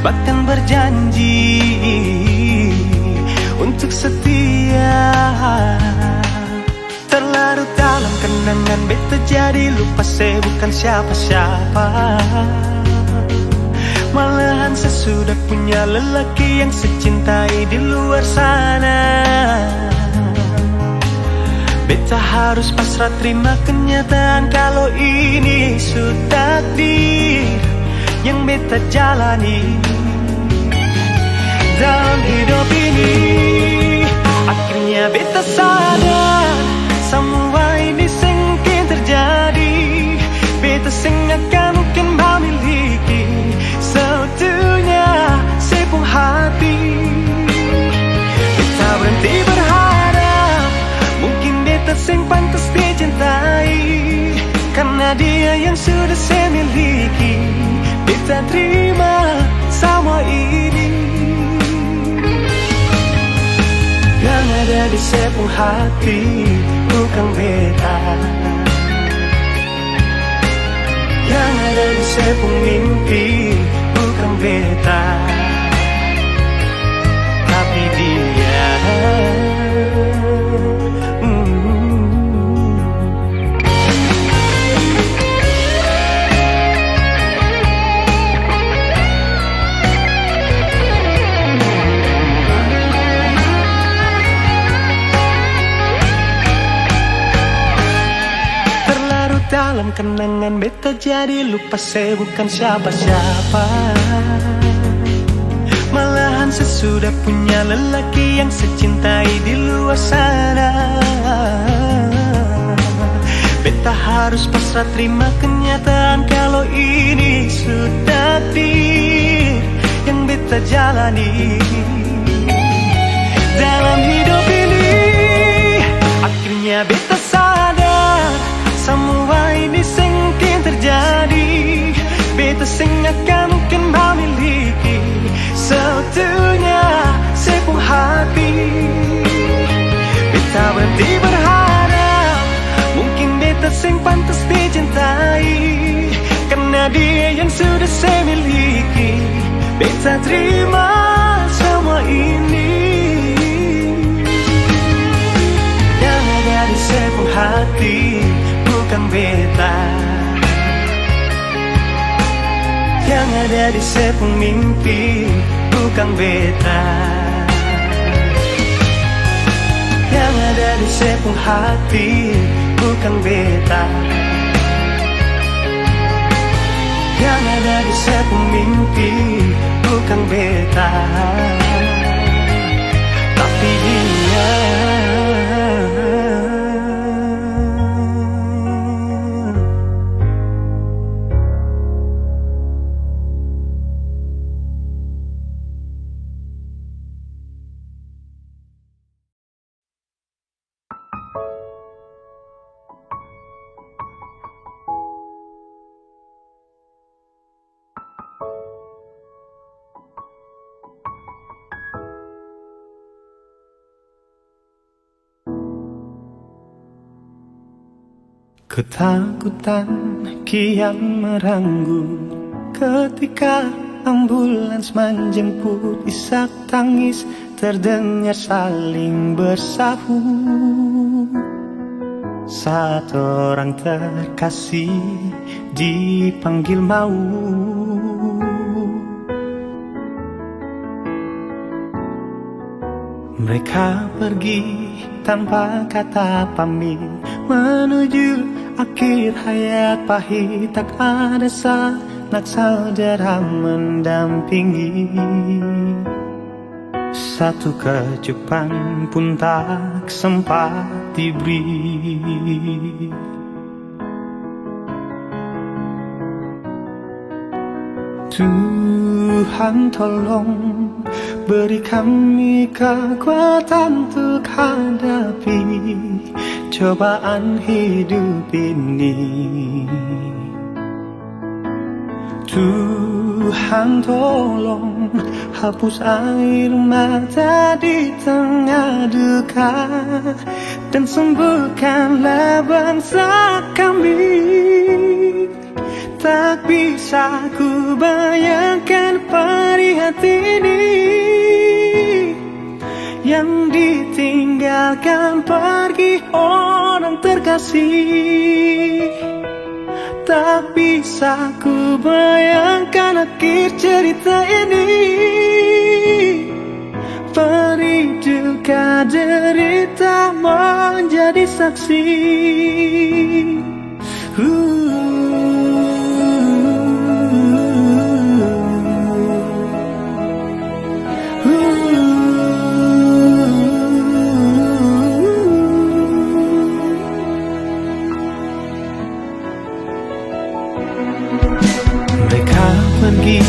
bahkan berjanji untuk setia. Terlarut dalam kenangan, beta jadi lupa se bukan siapa-siapa. Malahan se sudah punya lelaki yang se cintai di luar sana. Beta harus pasrah terima kenyataan kalo ini su takdir yang beta jalani dalam hidup ini. Akhirnya beta sadar, samua ini seng mungkin terjadi. Beta seng akan mungkin mamiliki seutuhnya se pung hati. Beta berhenti berharap, mungkin beta seng pantas dicintai. Karna dia yang sudah se miliki, beta terima samua ini. Yang ada di se pung hati, bukang beta. Yang ada di se pung mimpi, bukang beta, tapi dia. Mm. Dalam kenangan beta jadi lupa se bukan siapa-siapa. Malahan se sudah punya lelaki yang se cintai di luar sana. Beta harus pasrah terima kenyataan kalau ini su takdir yang beta jalani. Dalam hidup ini, akhirnya beta sadar, samua ini seng mungkin terjadi. Beta seng akan mungkin mamiliki seutuhnya se pung hati. Beta berhenti berharap, mungkin beta seng pantas dicintai, karna dia yang sudah se miliki. Beta terima semua ini. Yang ada di se pung hati, bukan beta. Yang ada di se pung mimpi, bukan beta. Yang ada di se pung hati, bukan beta. Yang ada di se pung mimpi, bukan beta, tapi dia. Ketakutan kian meranggut ketika ambulans menjemput, isak tangis terdengar saling bersahu saat orang terkasih dipanggil maut. Mereka pergi tanpa kata pamit menuju akhir hayat pahit, tak ada sanak saudara mendampingi. Satu kecupan pun tak sempat diberi. Tuhan, tolong beri kami kekuatan untuk hadapi cobaan hidup ini. Tuhan, tolong hapus air mata di tengah duka dan sembuhkanlah bangsa kami. Tak bisa ku bayangkan perih hati ini yang ditinggalkan pergi orang terkasih. Tak bisa ku bayangkan akhir cerita ini. Perih duka derita menjadi saksi. Mereka pergi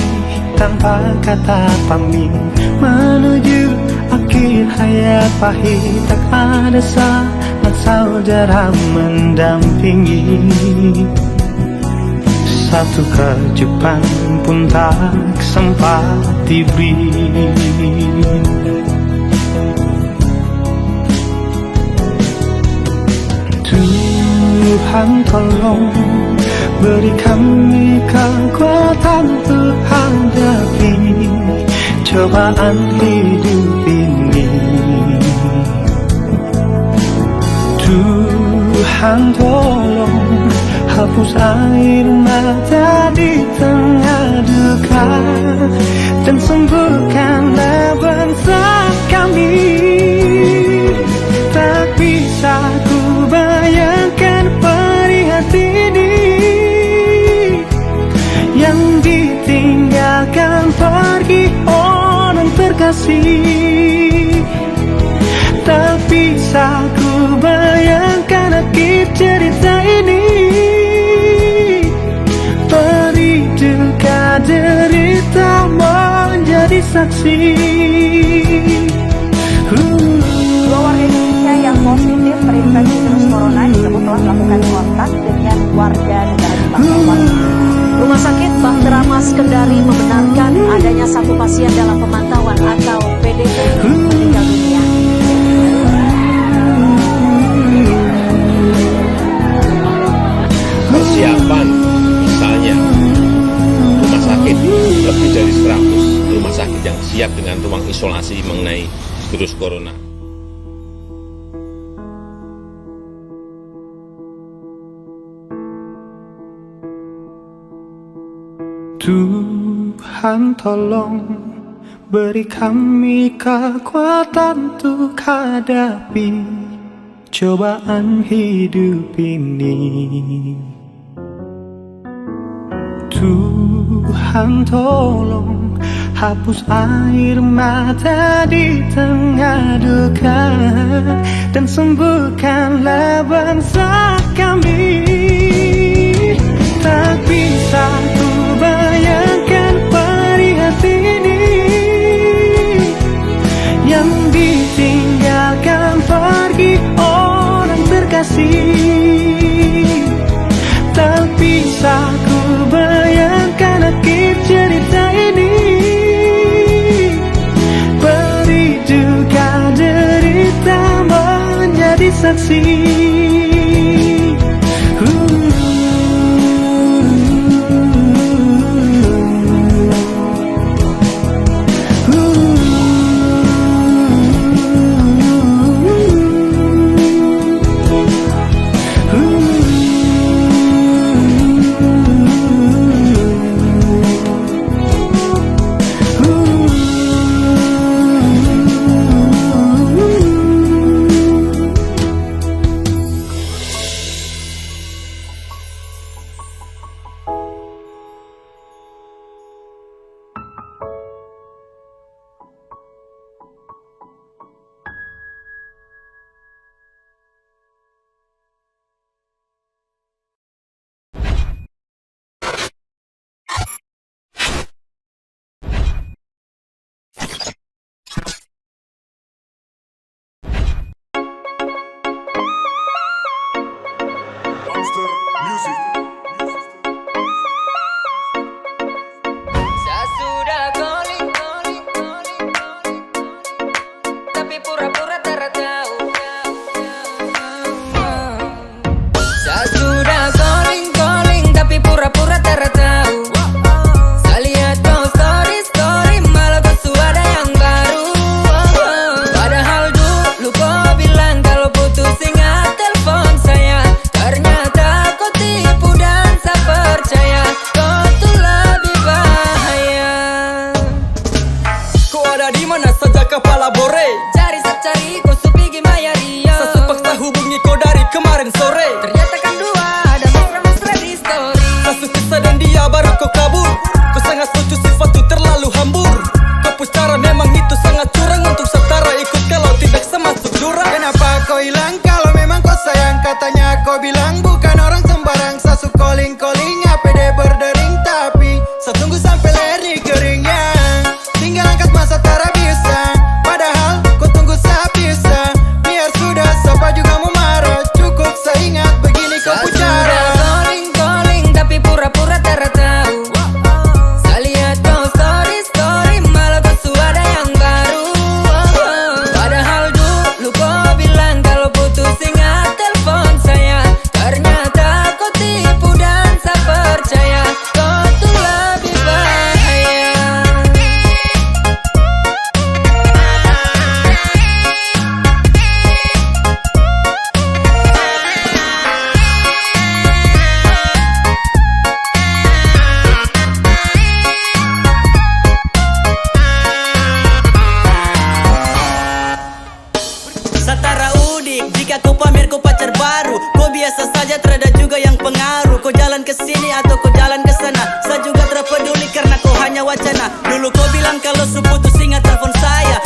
tanpa kata pamit menuju akhir hayat pahit, tak ada sanak saudara mendampingi. Satu kecupan pun tak sempat diberi. Tuhan, tolong beri kami kekuatan untuk hadapi cobaan hidup ini. Tuhan, tolong hapus air mata di tengah duka dan sembuhkanlah bangsa kami. Tak bisa ku bayangkan perih hati ini Tapi sa ku bayangkan akhir cerita ini, pedih duka derita menjadi saksi. Dua warga Indonesia yang positif terinfeksi virus corona disebut telah melakukan kontak dengan warga negara Jepang. Rumah Sakit Bahtera Mas Kendari membenarkan adanya satu pasien dalam pemantauan atau P D P meninggal dunia. Persiapan, misalnya, rumah sakit, lebih dari seratus rumah sakit yang siap dengan ruang isolasi mengenai virus corona. Tuhan, tolong beri kami kekuatan untuk hadapi cobaan hidup ini. Tuhan, tolong hapus air mata di tengah duka dan sembuhkanlah bangsa kami. Tak bisa ku bayangkan perih hati ini yang ditinggalkan pergi orang terkasih. Tak bisa ku bayangkan akhir cerita ini, pedih duka derita menjadi saksi. Sa sudah calling, calling, calling, calling, tapi pura-pura tara tau. Sa sudah calling, calling, tapi pura-pura tara tau. Sa lihat kau story, story, malah kau su ada yang baru. Padahal dulu kau bilang kalau putus ingat telepon saya. Ternyata kau tipu dan sa percaya, kau tu lebih bahaya. Kau ada di mana saja kapala bore? Cari sa cari, kau su pigi maya ria. Sa su paksa hubungi kau dari kemarin sore. Ternyata kan dua ada mesra-mesra di story. Sa su kisah dan dia baru kau kabur. Kau sangat lucu sifat tu terlalu hambur. Kau pu cara memang itu sangat curang. Untuk sa tara ikut kalau tidak sa masuk jurang. Kenapa kau hilang kalau memang kau sayang? Katanya kau bilang bukan orang sembarang. Sa su calling-calling, H P de berdering, tapi sa tunggu sampe leher ni kering, ya. Tinggal angkat masa tara bisa, padahal ko tunggu sa bisa. Biar sudah, sapa juga mo marah, cukup sa ingat begini ko pu cara. Calling, calling, tapi pura-pura tara tau. Sa lihat kau story, story, malah kau su ada yang baru. Padahal dulu kau bilang kalau putus ingat telepon saya. Ternyata kau tipu dan sa percaya, kau tu lebih bahaya. Sa tara udik jika ko pamer ko pacar baru. Ko biasa saja, trada juga yang pengaruh. Ko jalan ke sini atau ko jalan ke sana, sa juga tra peduli karna ko hanya wacana. Dulu ko bilang kalo su putus, ingat telfon saya.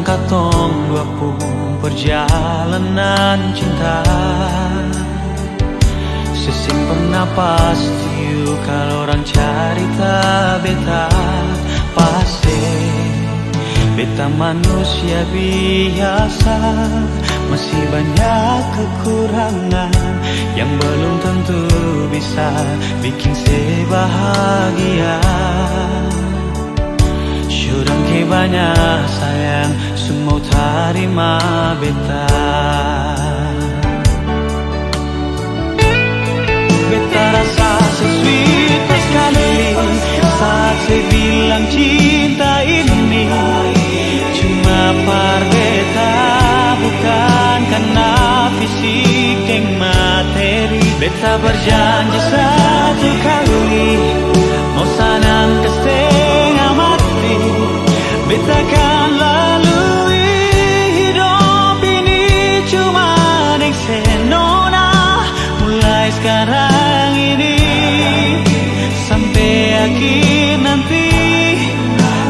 Katong dua pung perjalanan cinta, se seng pernah pasti, kalu orang carita beta. Pasti beta manusia biasa, masih banyak kekurangan yang belum tentu bisa bikin se bahagia. Su dangke banya sayang, su mau tarima beta. Beta rasa so sweet paskali saat se bilang cinta ini cuma par beta, bukan karna fisik deng materi. Beta berjanji satu kali, mau sanang ka stenga mati, beta kan lalui hidop ini cuma deng se nona. Mulai skarang ini sampe akhir nanti,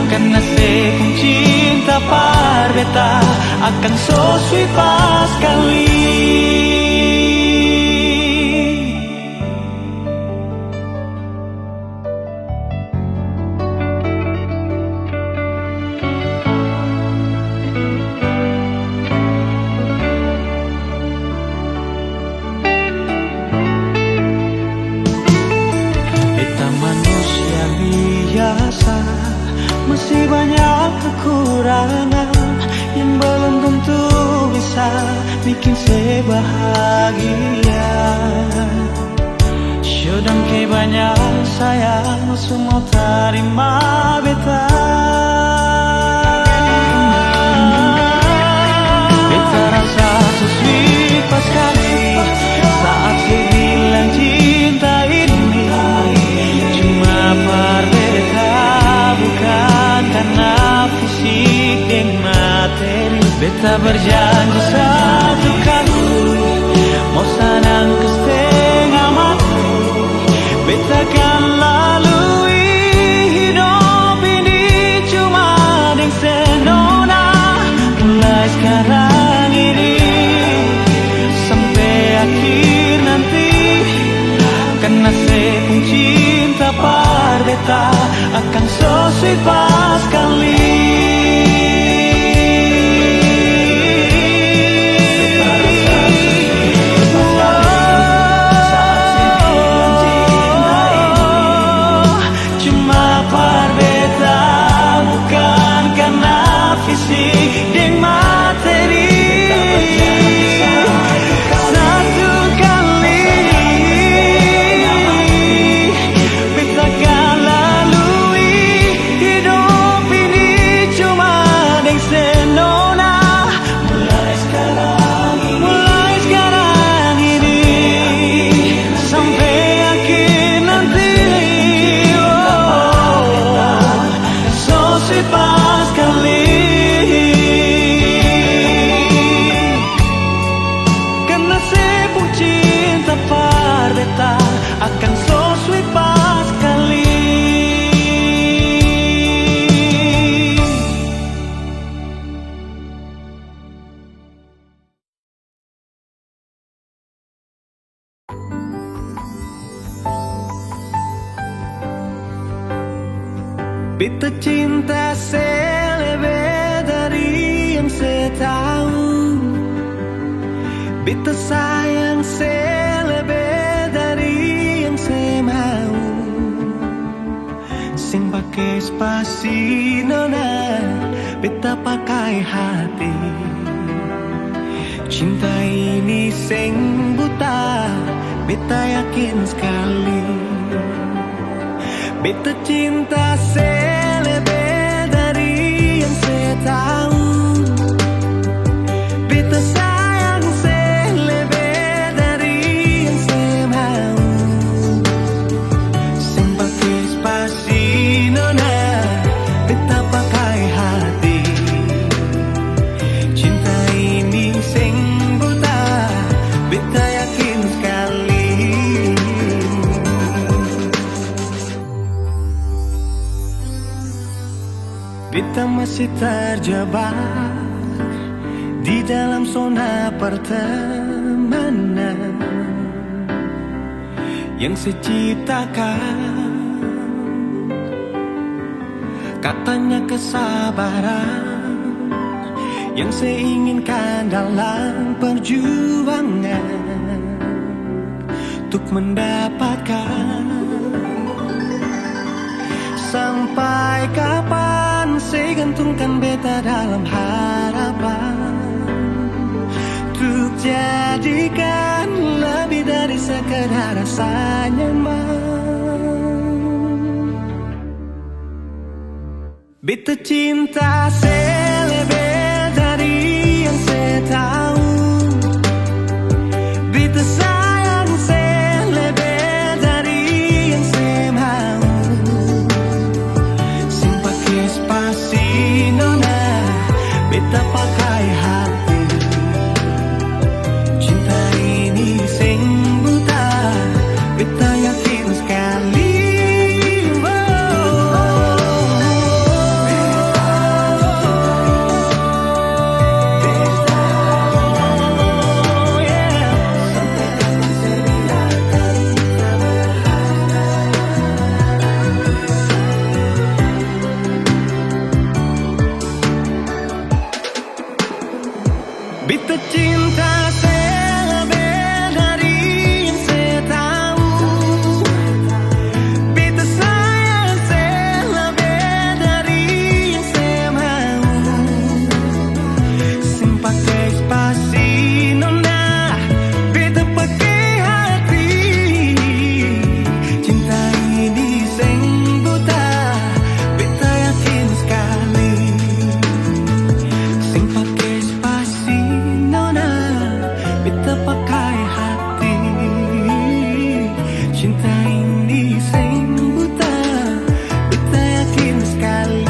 karna se pung cinta par beta akan so sweet paskali. Beta manusia biasa, masih banyak kekurangan yang belum tentu bisa bikin se bahagia. Su dangke banya sayang, su mau tarima beta. Beta rasa so sweet paskali saat se bilang cinta ini cuma par beta, bukan karna fisik deng materi. Beta berjanji satu kali, mau sanang ka stenga mati, beta kan lalui hidop ini cuma deng se nona. Mulai skarang ini sampe akhir nanti, karna se pung cinta par beta akan so sweet paskali. Cuma par beta, bukan karna fisik deng materi. Satu kali beta kan lalui hidop ini cuma deng se nona. Mulai skarang ini, mulai skarang ini sampe akhir nanti, oh, so sweet paskali. Karna se pung cinta par beta akan so sweet paskali. Beta cinta se lebe dari yang se tau. Beta sayang se lebe dari yang se mau. Seng pake spasi nona, beta pakai hati. Cinta ini seng buta, beta yakin skali. Beta cinta se lebe dari yang se tau. Beta sayang se lebe dari yang se mau. Seng pake spasi nona, beta pakai hati. Cinta ini seng buta, beta yakin skali. Beta masih terjebak Di dalam zona pertemanan yang se ciptakan, katanya kesabaran yang se inginkan dalam perjuangan untuk mendapatkan. Sampai kapan se gantungkan beta dalam harapan untuk jadikan lebih dari sekedar rasa nyaman? Beta cinta se lebe dari yang se tau. Beta sayang se lebe dari yang se mau. Seng pake spasi nona, beta pakai hati. Cinta ini seng buta, beta yakin skali. Beta cinta se lebe dari yang se tau. Beta sayang se lebe dari yang se mau. Seng pake spasi nona, beta pake hati. Cinta ini seng buta, beta yakin skali. Seng pake spasi nona, beta pakai hati. Cinta ini seng buta, beta yakin skali.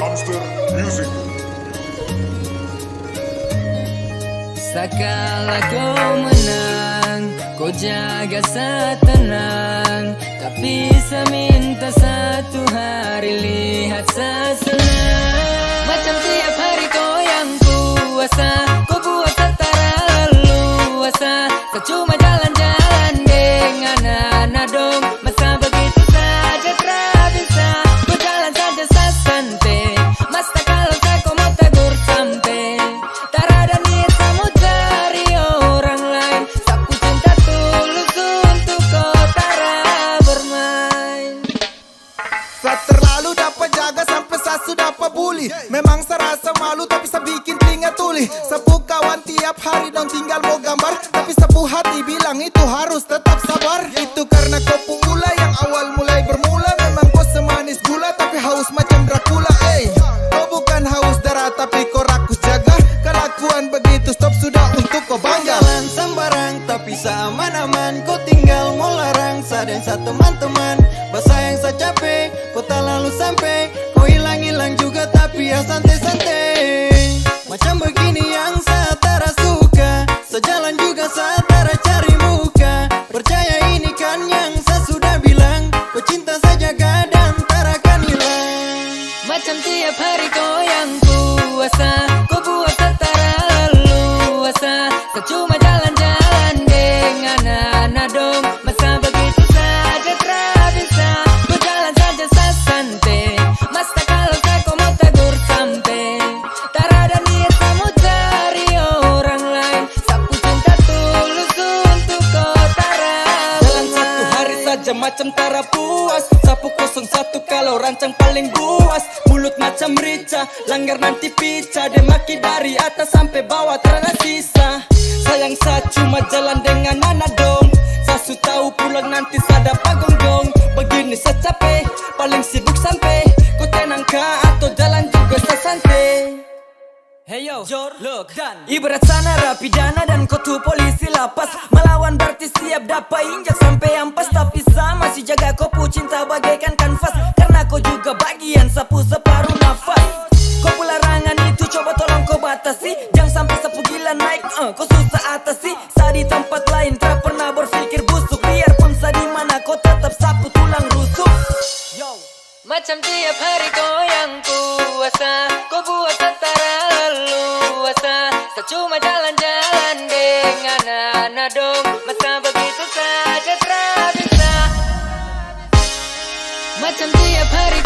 Gangster Music. Sakala ko menang, ko jaga sa tenang. Tapi sa minta satu hari lihat sa senang. Macam tiap hari ko yang puasa, ko puasa talalu luasa. Sa cuma jalan-jalan deng ana-ana dong, masa begitu saja tra bisa. Ko jalan saja sa sante, masa kalo sa ko mo tegur sampe. Tarada niat sa mo cari orang lain, sa pu cinta tulus untuk ko tara bermain. Sa terlalu dapa jaga sampe sa su dapa buli. Memang sa rasa malu tapi sa bikin telinga tuli. Sa pu kawan tiap hari dong tinggal mo gambar, tapi sa pu hati bilang itu harus tetap sabar. Itu karna ko pu ulah yang awal mulai bermula. Memang ko semanis gula tapi haus macam Dracula, ey. Ko bukan haus darah tapi ko rakus jaga. Kelakuan begitu stop sudah untuk ko bangga. Jalan sembarang tapi sa aman-aman. Ko tinggal mo larang sa deng sa teman-teman. Basayang sa cape, ko talalu sampe. Ko ilang-ilang juga tapi ya sante-sante. Macam begini yang sa tara suka. Sa jalan juga sa tara cari muka. Percaya ini kan yang sa sudah bilang. Ko cinta sa jaga dan tara kan hilang. Macam tiap hari ko yang puasa, ko puasa tara lalu luasa. Sa cuma jalan-jalan deng ana-ana dong. Masa begitu saja tra bisa. Ko jalan saja sa sante. Masa kalo sa ko mo tegur sampe. Tarada niat sa mo cari orang lain. Sa pu cinta tulus untuk ko tara. Jalan satu hari saja macam tara puas. Sa pu kosong satu kalo rancang paling buas. Mulut macam rica, langgar nanti pica. Dia maki dari atas sampe bawa tarada sisa. Sayang sa cuma jalan deng ana-ana dong. Sa su tau pulang nanti sa dapa Sibuk sampe, ko tenang ka atau jalan juga sasante? Hey yo, Jor, look, dan ibarat sana rapidana dan ko tu polisi lapas. Malawan berarti siap dapa injak sampe ampas. Tapi sa masih jaga ko pu cinta bagaikan kanvas. Karna ko juga bagian sapu separuh nafas. Ko pu larangan itu coba tolong ko batasi. Jang sampe sapu gila naik, eh, ko susah atasi. Sa di tempat lain, tak pernah berpikir busuk. Biarpun sa di mana, ko tetap sapu tulang rusuk. Yo. Macam tiap hari ko yang puasa, ko buat sa tara luasa. Sa cuma jalan-jalan deng ana-ana dong, masa begitu saja tra bisa. Macam tiap hari